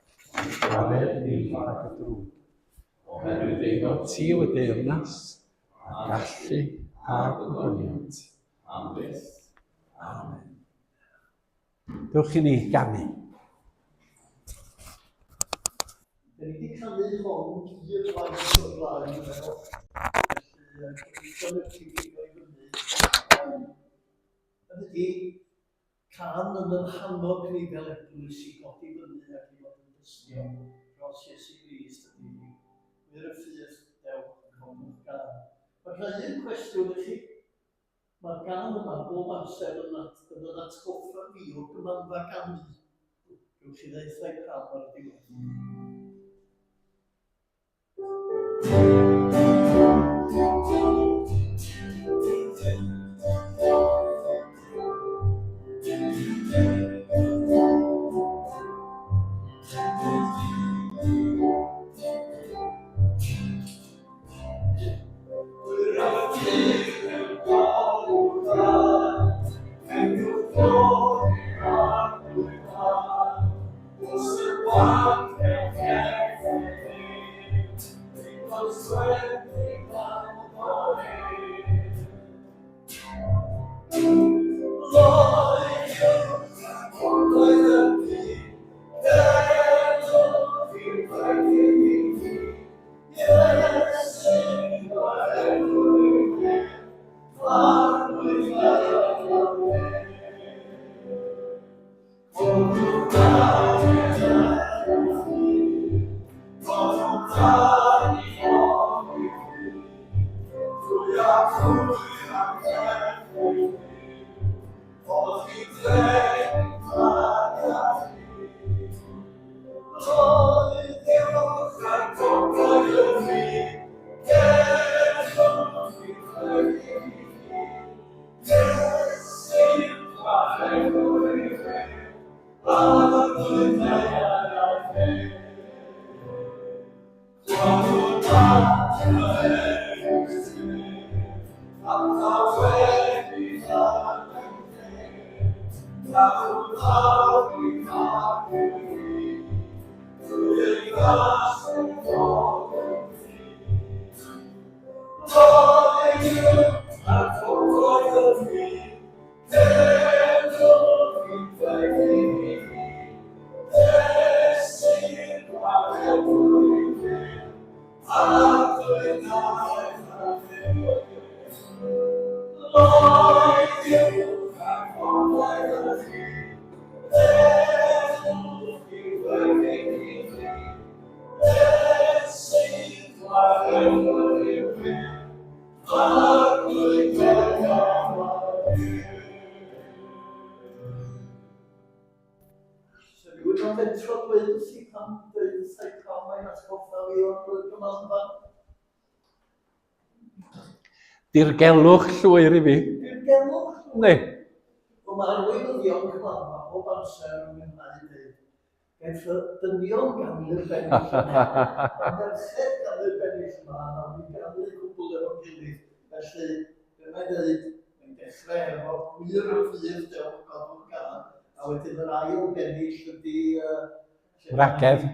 ond gwared ni rhag y drwg. Oherwydd eiddo ti yw y deyrnas, a'r gallu, a'r gogoniant, am byth. Amen. Dewch i ni ganu. Da ni wedi canu hon un waith o'r blaen, dwi'n meddwl. Felly, gobeithio wnewch chi bigo i fyny. Um, hynny ydi, cân yn yr hannog ni fel eglwys i godi fyny ac i fod yn dystio dros Iesu Grist ydy hi. Gwŷr y ffydd, dewch, codwch gân. Mae rhai un cwestiwn i chi. Mae'r gân yma bob amser yn at- yn yn atgoffa fi o gymanfa ganu. Gewch chi ddeud wrtha i pam ar y diwedd. Sa rhywun yn fentro dweud wrth i pam dweud wrtha i pam mae'n atgoffa fi o'r gymanfa? Dirgelwch llwyr i fi. Dirgelwch? Ne. Wel, mae arweinyddion cymanfa bob amser yn mwynhau dweud, Gaiff y dynion ganu'r bennill yma, a merched ganu'r bennill yma, a nawn ni ganu cwbl efo'n gilydd. Felly, be mae'n dweud, mae'n dechrau efo gwir y ffydd, dewch godwch gân, a wedyn yr ail bennill ydy... Uh, Wragedd.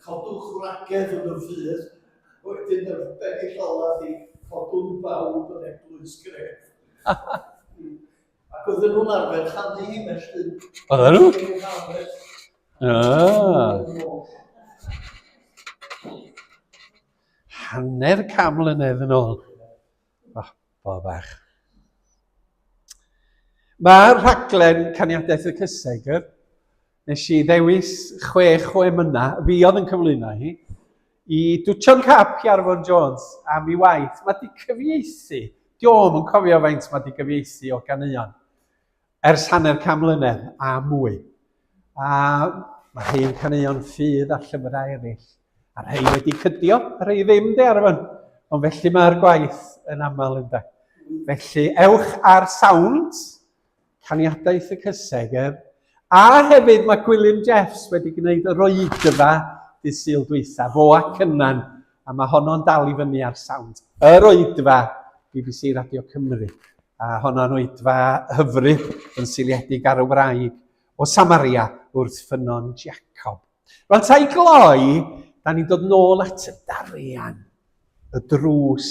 Codwch wragedd yn y ffydd. Wedyn yr bennill ola ydy codwn bawb yn eglwys gref. Ac oedden nhw'n arfer rhannu hi felly. Oedden nhw? Ah. Hanner cam mlynedd yn ôl. Oh, bo bach. Mae'r rhaglen Caniadaeth y Cysegr, nes i ddewis 6 myna, fi oedd yn cyflwyno hi, i dwtio'n cap i Arfon Jones am ei waith. Mae di cyfieithu, dio'm yn cofio faint mae di gyfieithu o ganeuon, ers hanner can mlynedd a mwy. A mae rhai yn caneuon ffydd a llyfrau eraill, a rhai wedi cydio, a rhai ddim de Arfon. Ond felly mae'r gwaith yn aml ynde. Felly ewch ar Sound, Caniadaeth y Cysegr, a hefyd mae Gwilym Jeffs wedi gwneud yr oedfa dydd Sul dwytha, fo a Cynan, a mae honno'n dal i fyny ar Sound. Yr oedfa BBC Radio Cymru, a honno'n oedfa hyfryd yn seiliedig ar y wraig o Samaria wrth ffynnon Jacob. Rwan ta i gloi, da ni'n dod nôl at y darian, y drws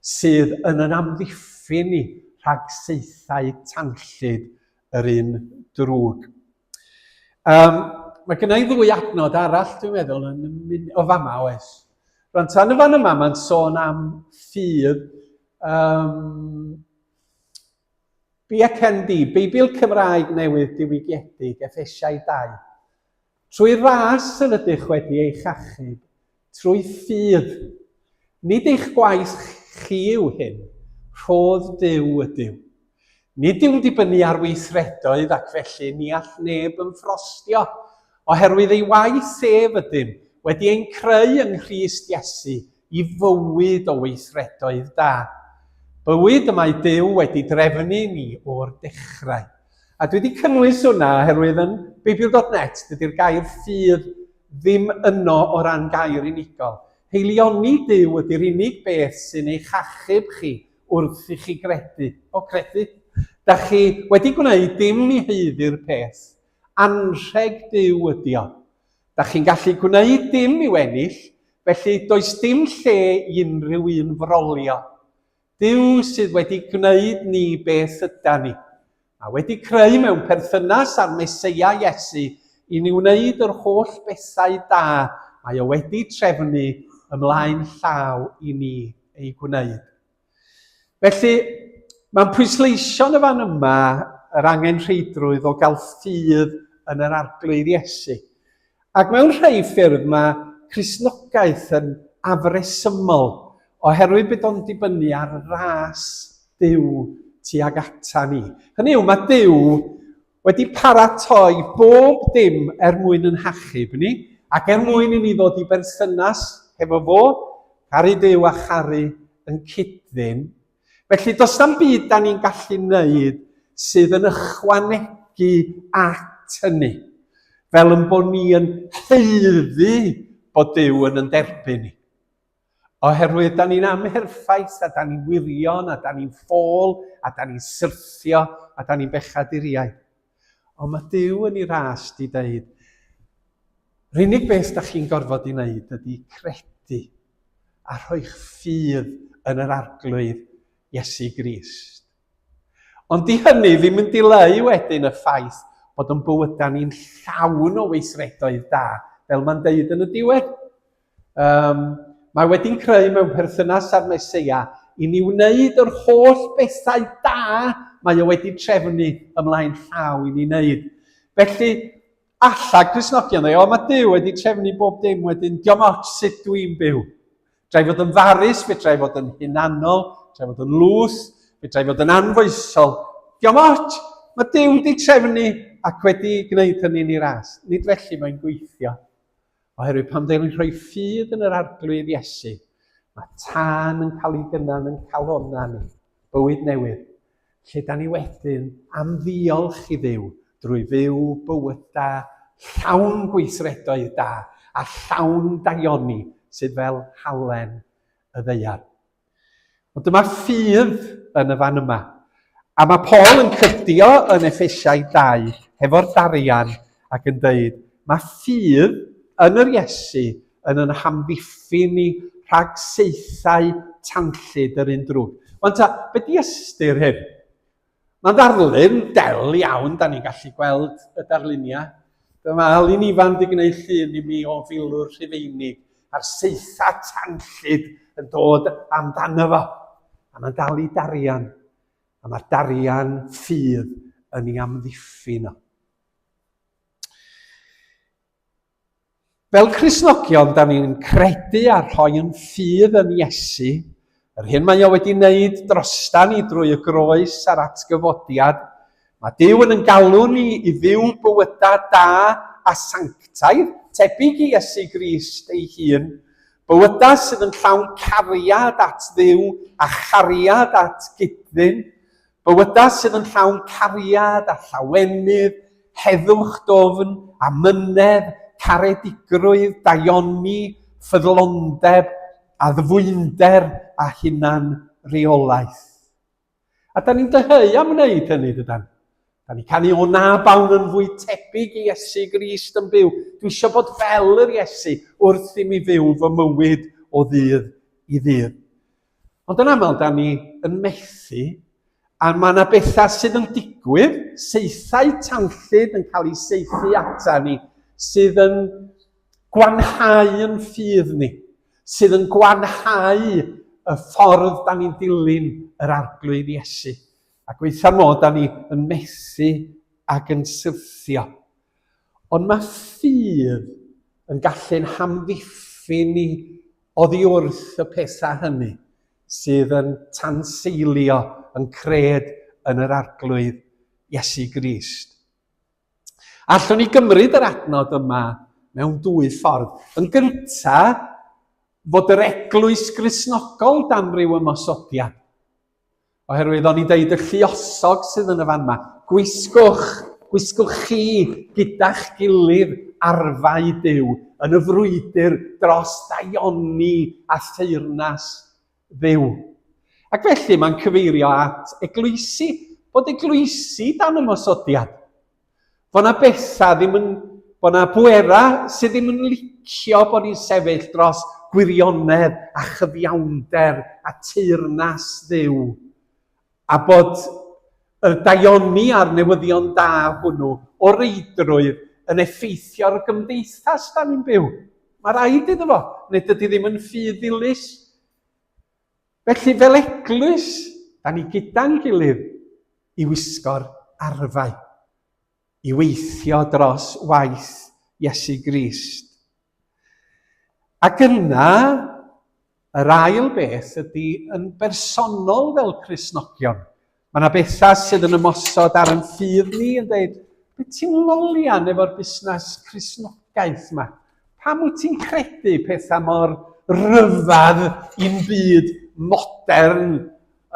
sydd yn yn amddiffyn ni rhag saethau tanllyd yr un drwg. Um, mae gennau i ddwy adnod arall, dwi'n meddwl, yn mynd o fama oes. Rwan, tan y fan yma, mae'n sôn am ffydd um, BCND, Beibl Cymraeg Newydd Diwygiedig, Effesiau 2. Trwy ras yr ydych wedi eich achub, trwy ffydd. Nid eich gwaith chi yw hyn, rhodd Duw ydyw. Nid yw'n dibynnu ar weithredoedd ac felly ni all neb ymffrostio, oherwydd ei waith ef ydym, wedi ein creu yng Nghrist Iesu i fywyd o weithredoedd da. Bywyd y mae Duw wedi drefnu ni o'r dechrau. A dwi wedi cynnwys hwnna oherwydd yn Beibl.net dydy'r gair ffydd ddim yno o ran gair unigol. Heilioni Duw ydy'r unig beth sy'n eich achub chi wrth i chi gredu. O, credu. Da chi wedi gwneud dim i haeddu'r peth. Anrheg Duw ydy o. Da chi'n gallu gwneud dim i'w ennill, felly does dim lle i unrhyw un frolio. Duw sydd wedi gwneud ni beth yda ni, a wedi creu mewn perthynas â'r Meseia Iesu i ni wneud yr holl bethau da mae o wedi trefnu ymlaen llaw i ni eu gwneud. Felly, mae'n pwysleisio yn y fan yma yr angenrheidrwydd o gael ffydd yn yr Arglwydd Iesu. Ac mewn rhai ffyrdd mae Cristnogaeth yn afresymol oherwydd bod o'n dibynnu ar ras Duw tuag ata ni. Hynny yw, mae Duw wedi paratoi bob dim er mwyn yn hachub ni, ac er mwyn i ni ddod i berthynas hefo fo, caru Duw a charu yn cyd-ddyn. Felly, does na'm byd da ni'n gallu wneud sydd yn ychwanegu at hynny, fel yn bod ni yn haeddu bod Duw yn yn derbyn ni. Oherwydd da ni'n amherffaith, a da ni'n wirion, a da ni'n ffôl, a da ni'n syrthio, a da ni'n bechaduriaid. Ond mae Duw yn ei ras di dweud, yr unig beth da chi'n gorfod ei wneud ydy credu a rhoi'ch ffydd yn yr Arglwydd Iesu Grist. Ond di hynny ddim yn dileu wedyn y ffaith bod yn bywydau ni'n llawn o weithredoedd da, fel mae'n deud yn y diwedd. Um, mae wedi'n creu mewn perthynas â'r Meseia i ni wneud yr holl bethau da mae o wedi trefnu ymlaen llaw i ni wneud. Felly, alla Cristnogion dweud, o mae Duw wedi trefnu bob dim wedyn, diolch ots sut dwi'n byw. Fedra i fod yn farus, fedra i fod yn hunanol, fedra i fod yn lws, fedra i fod yn anfoesol. Diolch ots, mae Duw wedi trefnu ac wedi gwneud hynny'n ei ras. Nid felly mae'n gweithio. Oherwydd pan ddewn ni'n rhoi ffydd yn yr Arglwydd Iesu, mae tân yn cael ei gynnal yn calonna ni, bywyd newydd, lle da ni wedyn am ddiolch i Dduw drwy fyw bywydau llawn gweithredoedd da a llawn daioni sydd fel halen y ddaear. Ond dyma ffydd yn y fan yma. A mae Paul yn cydio yn Effesiau 2 hefo'r darian ac yn dweud, mae ffydd yn yr Iesu yn yn hamddiffyn ni rhag saethau tanllyd yr un drwg. Wan ta, be di ystyr hyn? Mae'n ddarlun del iawn, da ni'n gallu gweld y darluniau. Dyma Alun Ifan di gwneud llun i mi o filwr Rhufeinig a'r saetha tanllyd yn dod amdano fo. A mae'n dal i darian, a mae'r darian ffydd yn ei amddiffyn o. Fel Cristnogion, da ni'n credu a rhoi yn ffydd yn Iesu, yr hyn mae o wedi wneud drosta ni drwy y groes a'r atgyfodiad. Mae Duw yn yn galw ni i fyw bywydau da a sanctaidd, tebyg i Iesu Grist ei hun, bywydau sydd yn llawn cariad at Dduw a chariad at gyd-ddyn, Bywydau sydd yn llawn cariad a llawenydd, heddwch dwfn, amynedd, caredigrwydd, daioni, ffyddlondeb, addfwynder a hunan-reolaeth. A da ni'n dyheu am wneud hynny, dydan? Da ni'n canu o na bawn yn fwy tebyg i Iesu Grist yn byw. Dwi eisiau bod fel yr Iesu wrth i mi fyw fy mywyd o ddydd i ddydd. Ond yn aml, da ni yn methu, a mae yna bethau sydd yn digwydd, saethau tanllyd yn cael eu saethu ata ni, sydd yn gwanhau yn ffydd ni, sydd yn gwanhau y ffordd da ni'n dilyn yr Arglwydd Iesu. A gweitha'r modd da ni yn methu ac yn syrthio. Ond mae ffydd yn gallu'n hamddiffyn ni oddi wrth y pethau hynny sydd yn tanseilio yn cred yn yr Arglwydd Iesu Grist. Allwn ni gymryd yr adnod yma mewn dwy ffordd. Yn gyntaf, fod yr eglwys Gristnogol dan ryw ymosodiad. Oherwydd o'n i'n deud y lluosog sydd yn y fan yma. Gwisgwch, gwisgwch chi gyda'ch gilydd arfau Duw yn y frwydr dros ddaioni a theyrnas Dduw. Ac felly mae'n cyfeirio at eglwysi, bod eglwysi dan ymosodiad. Bod 'na bethau ddim yn... bod 'na bwerau sydd ddim yn licio bod ni'n sefyll dros gwirionedd a chyfiawnder a teyrnas Dduw, a bod y daioni a'r newyddion da hwnnw o reidrwydd yn effeithio ar y gymdeithas da ni'n byw. Mae rhaid iddo fo, neu dydy ddim yn ffydd ddilys. Felly, fel eglwys, da ni gyda'n gilydd i wisgo'r arfau, i weithio dros waith Iesu Grist. Ac yna, yr ail beth ydy yn bersonol fel Cristnogion. Mae yna bethau sydd yn ymosod ar yn ffydd ni yn dweud, be ti'n lolian efo'r busnes Cristnogaeth yma? Pam wyt ti'n credu pethau mor ryfedd i'n byd modern,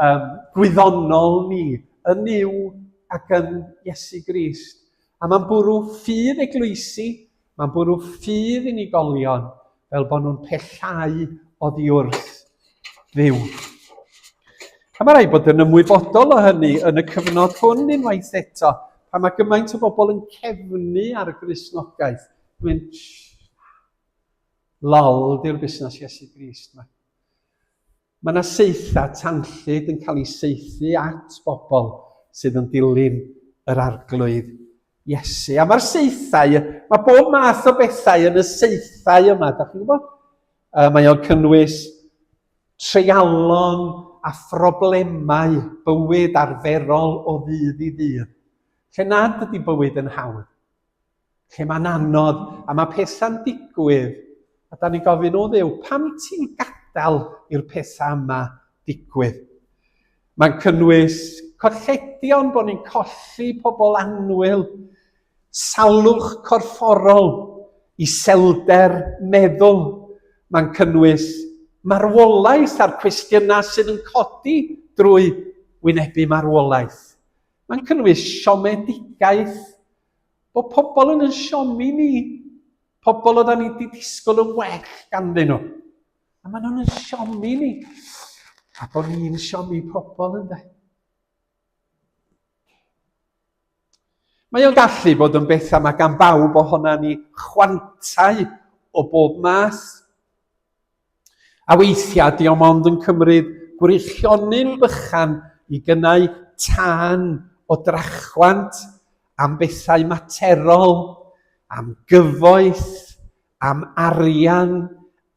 um, gwyddonol ni, yn Nuw ac yn Iesu Grist? A mae'n bwrw ffydd eglwysi, mae'n bwrw ffydd unigolion, fel bod nhw'n pellhau oddi wrth Dduw. A mae rhaid bod yn ymwybodol o hynny yn y cyfnod hwn unwaith eto, pan mae gymaint o bobl yn cefnu ar y Gristnogaeth. Mynd, lol, di'r busnes Iesu Grist yma. Mae yna saethau tanllyd yn cael eu saethu at bobl sydd yn dilyn yr Arglwydd Iesu. A mae'r saethau, mae bob math o bethau yn y saethau yma, da chi'n gwybod? Mae o'n cynnwys treialon a phroblemau bywyd arferol o ddydd i ddydd, lle nad ydy bywyd yn hawdd. lle mae'n anodd a mae pethau'n digwydd, a da ni'n gofyn, o Dduw, pam ti'n gadael i'r pethau yma digwydd? Mae'n cynnwys colledion, bod ni'n colli pobl annwyl, salwch corfforol, iselder meddwl. Mae'n cynnwys marwolaeth a'r cwestiynau sydd yn codi drwy wynebu marwolaeth. Mae'n cynnwys siomedigaeth, bod pobl yn yn siomi ni, pobl oedden ni wedi disgwyl yn well ganddyn nhw. A maen nhw'n yn siomi ni. A bod ni'n siomi pobl ynddo. Mae o'n gallu bod yn bethau mae gan bawb ohona ni chwantau o bob math. A weithiau, di o'm ond yn cymryd gwreichionyn bychan i gynnau tân o drachwant am bethau materol, am gyfoeth, am arian,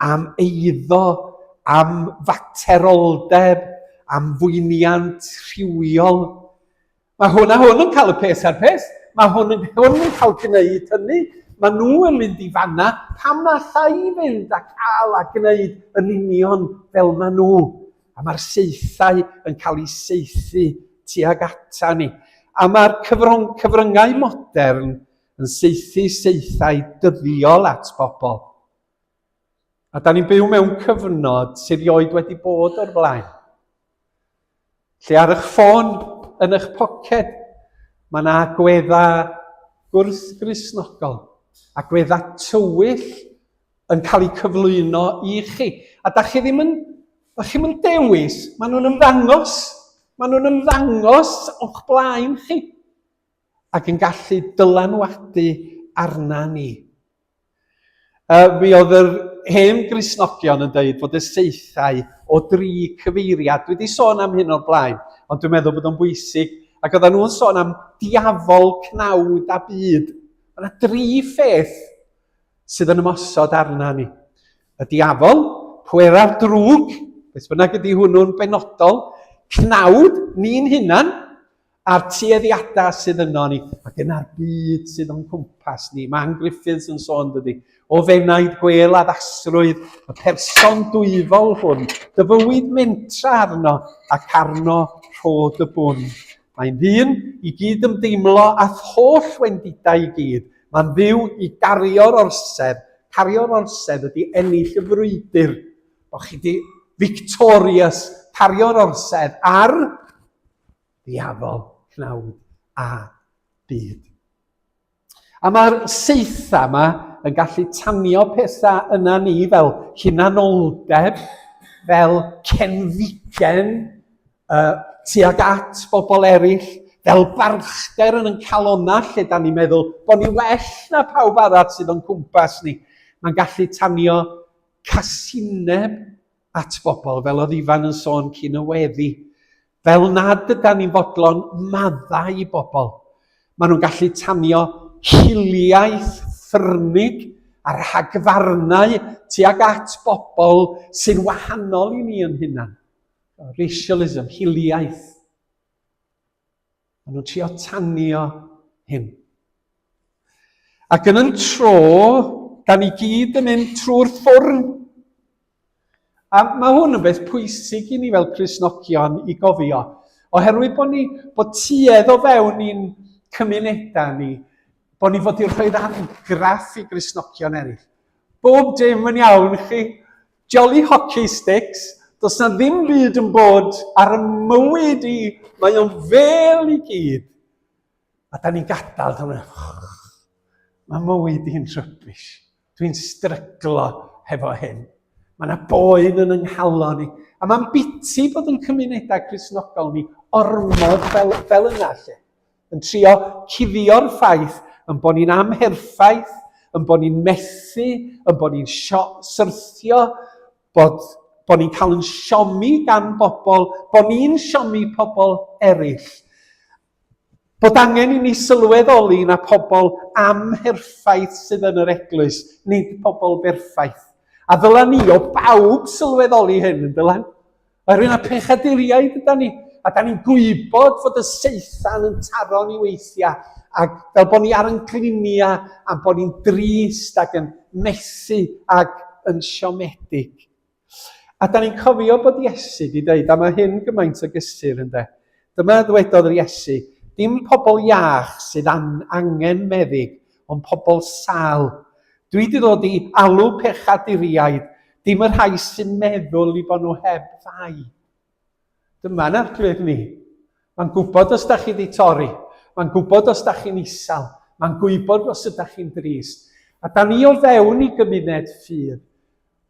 am eiddo, am fateroldeb, am fwyniant rhywiol. Mae hwn a hwn yn cael y peth a'r peth. Mae hwn yn, hwn yn cael gwneud hynny. Mae nhw yn mynd i fanna. Pam na allai i fynd a cael a gwneud yn union fel mae nhw? A mae'r saethau yn cael eu saethu tuag ata ni. A mae'r cyfrong, cyfryngau modern yn saethu saethau dyddiol at bobl. A da ni'n byw mewn cyfnod sydd rioed wedi bod o'r blaen. Lle ar eich ffôn, yn eich poced, mae yna agweddau gwrth-Gristnogol, agweddau tywyll yn cael eu cyflwyno i chi. A da chi ddim yn, da chi'm yn dewis, maen nhw'n ymddangos, maen nhw'n ymddangos o'ch blaen chi ac yn gallu dylanwadu arna ni. Mi oedd yr hen Gristnogion yn dweud fod y saethau o dri cyfeiriad. Dwi wedi sôn am hyn o'r blaen, ond dwi'n meddwl bod o'n bwysig. Ac oedden nhw'n sôn am diafol, cnawd a byd. Mae yna dri pheth sydd yn ymosod arna ni. Y diafol, pwera'r drwg, beth bynnag ydy hwnnw'n benodol, cnawd, ni'n hunan, a'r tueddiadau sydd yno ni, ac yna'r byd sydd o'n cwmpas ni. Mae Ann Griffiths yn sôn, dydy, o fenaid gwêl addasrwydd, y person dwyfol hwn, dy fywyd mentra arno ac arno rhod y bwn. Mae'n ddyn i gyd ymdeimlo â'th holl wendidau i gyd. Mae'n dduw i gario'r orsedd. Cario'r orsedd ydy ennill y frwydr. Bo chi di victorious, cario'r orsedd ar ddiafol, cnawd a byd. A mae'r seitha yma yn gallu tanio pethau yna ni fel hunanoldeb, fel cenfigen uh, tuag at bobl eraill, fel barchder yn yn calonnau lle da ni'n meddwl bod ni well na pawb arall sydd o'n cwmpas ni. Mae'n gallu tanio casineb at bobl, fel oedd Ifan yn sôn cyn y weddi, fel nad ydan ni'n fodlon maddau i bobl. Maen nhw'n gallu tanio hiliaeth ffyrnig a rhagfarnau tuag at bobl sy'n wahanol i ni yn hunan. Racialism, hiliaeth. Maen nhw'n trio tanio hyn. Ac yn yn tro, da ni gyd yn mynd trwy'r ffwrn. A mae hwn yn beth pwysig i ni fel Cristnogion i gofio, oherwydd bod ni, bod tuedd o fewn i'n cymunedau ni, bod ni fod i rhoi'r argraff i Gristnogion eraill. Bob dim yn iawn chi, jolly hockey sticks, does na ddim byd yn bod ar y mywyd i, mae o'n fel i gyd. A da ni'n gadael, mae mywyd i'n rybys. Dwi'n stryglo hefo hyn. Mae yna boen yn yng nghalon i. A mae'n biti bod yn cymunedau Cristnogol ni ormod fel, fel yna lle. Yn trio cuddio'r ffaith yn bod ni'n amherffaith, yn bod ni'n methu, yn bod ni'n syrthio, bod, bod ni'n cael yn siomi gan bobl, bod ni'n siomi pobl eraill. Bod angen i ni sylweddoli na pobl amherffaith sydd yn yr eglwys, nid pobl berffaith. A ddyla ni o bawb sylweddoli hyn, yn dylan? Oherwydd na pechaduriaid yda ni, a da ni'n gwybod fod y seithan yn taro ni weithiau, ac fel bod ni ar yn gliniau, a bod ni'n drist ac yn methu ac yn siomedig. A da ni'n cofio bod Iesu wedi dweud, a mae hyn gymaint o gysur ynde. Dyma ddwedodd yr Iesu, dim pobl iach sydd an, angen meddyg, ond pobl sâl. Dwi wedi dod i alw pechaduriaid, dim y rhai sy'n meddwl i bod nhw heb fai. Dyma'n arglwydd ni. Mae'n gwybod os da chi wedi torri. Mae'n gwybod os da chi'n isel. Mae'n gwybod os ydych chi'n drist. A da ni o fewn i gymuned ffydd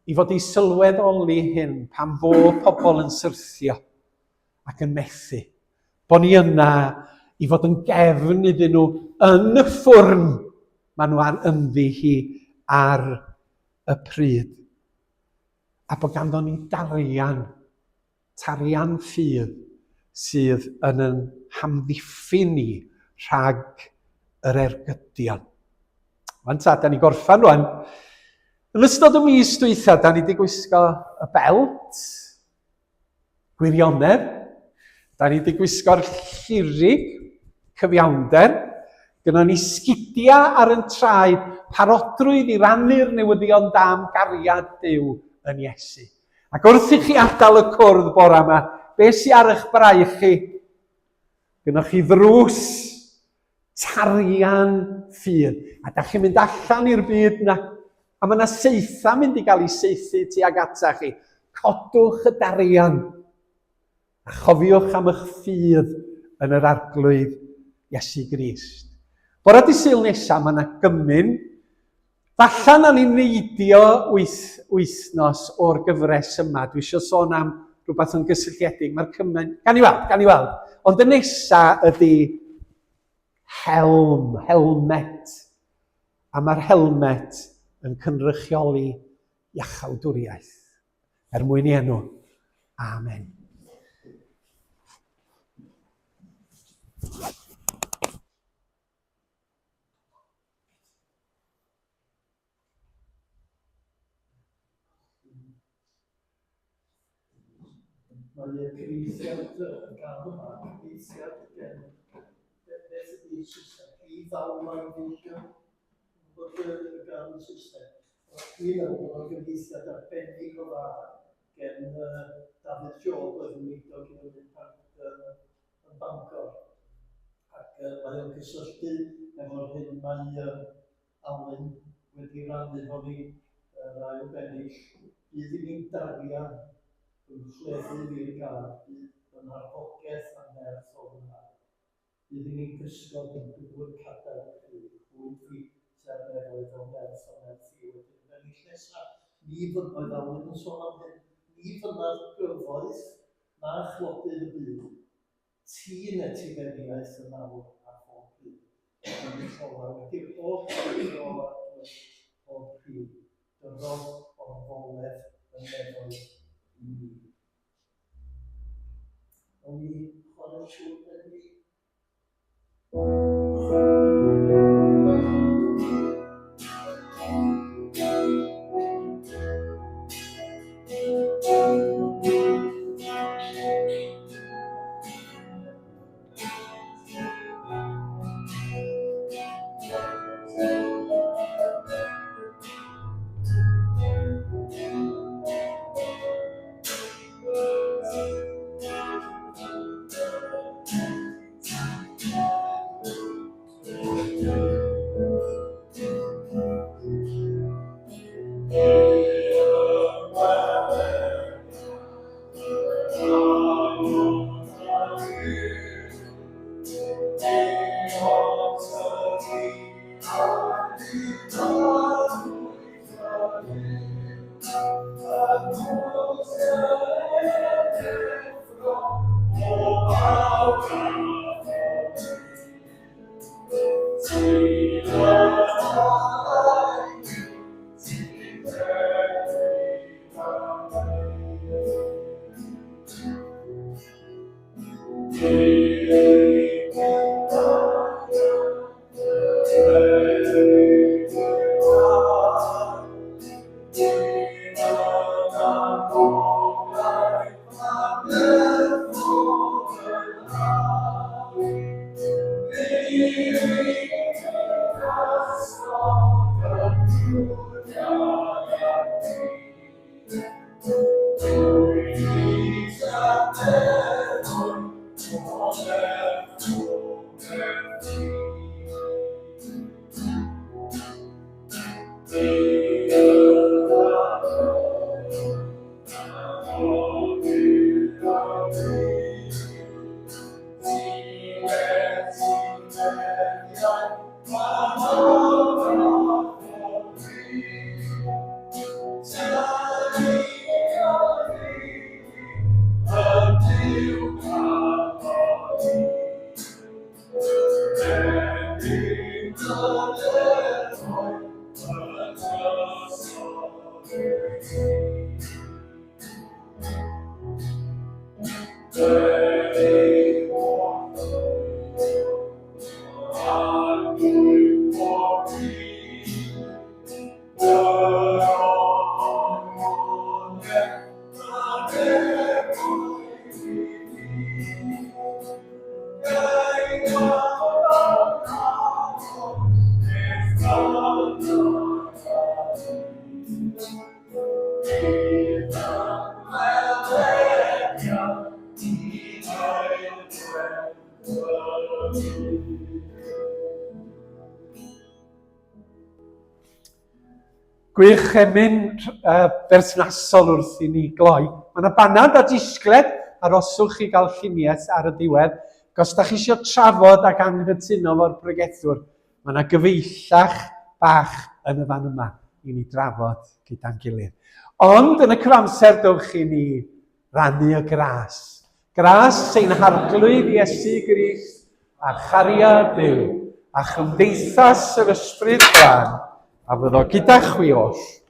i fod i sylweddoli hyn pan fo pobl yn syrthio ac yn methu. Bod ni yna i fod yn gefn iddyn nhw yn y ffwrn maen nhw ar ynddi hi ar y pryd. A bod ganddo ni darian, tarian ffydd sydd yn yn hamddiffyn ni rhag yr ergydion. Wan ta, da ni gorffan rwan. Yn ystod y mis dwytha, da ni wedi gwisgo y belt, gwirionedd. Da ni wedi gwisgo'r llurig, cyfiawnder. Gynnon ni sgidiau ar yn traed, parodrwydd i rannu'r newyddion da am gariad Duw yn Iesu. Ac wrth i chi adael y cwrdd bora yma, be sy ar eich braich chi? Gynnoch chi ddrws tarian ffydd. A da chi'n mynd allan i'r byd na, a mae yna seitha mynd i gael ei saethu tuag ata chi. Codwch y darian, a chofiwch am eich ffydd yn yr Arglwydd Iesu Grist. Bore di Sul nesaf, mae yna gymun. Falla na ni neidio wyth wythnos o'r gyfres yma. Dwi eisiau sôn am rhywbeth yn gysylltiedig. Mae'r cymen... Gan i weld, gan i weld. Ond y nesa ydy helm, helmet. A mae'r helmet yn cynrychioli iachawdwriaeth. Er mwyn i enw. Amen. Mae y cyfieithiad y gan yma, cyfieithiad gen beth ydy Saesneg, i ddawlai feidio, bod y gan Saesneg. Dwi'n meddwl bod o'n gyfieithiad arbennig o dda gen Dafydd Job oedd yn weinidog i fyny yn Bangor. Ac mae o'n cysylltu efo'r hyn mae Alun wedi rannu efo ni, yr ail bennill. Bydd i ni'n darian fy nghleddyf i'r gad, bydd yn arfogaeth a nerth o'r wlad. Bydd i ni'n gysgod yn dŵr cadair cryf, bwyd fi tua'r nefoedd o nerth o nerth i. Wedyn y bennill nesaf, ni fyn-, oedd Alun yn sôn am hyn, ni fynnaf gyfoeth na chlodydd y byd, Ti'n etifeddiaeth yn awr a phob pryd. Yn y ola, wedi'r holl weithio o arglwydd pob pryd, dyro orfoledd y nefoedd i mi. Awn ni chwarae tiwn ben ni? Gwych emyn berthnasol wrth i ni gloi. Mae yna banad a disgled, aroswch i gael lluniaeth ar y diwedd. Ac os da chi eisiau trafod ac anghytuno fo'r pregethwr, mae yna gyfeillach bach yn y fan yma i ni drafod gyda'n gilydd. Ond yn y cyfamser, dowch i ni rannu y gras. Gras ein Harglwydd Iesu Grist a chariad Duw a chymdeithas yr Ysbryd Glân a fyddo gyda chwi oll.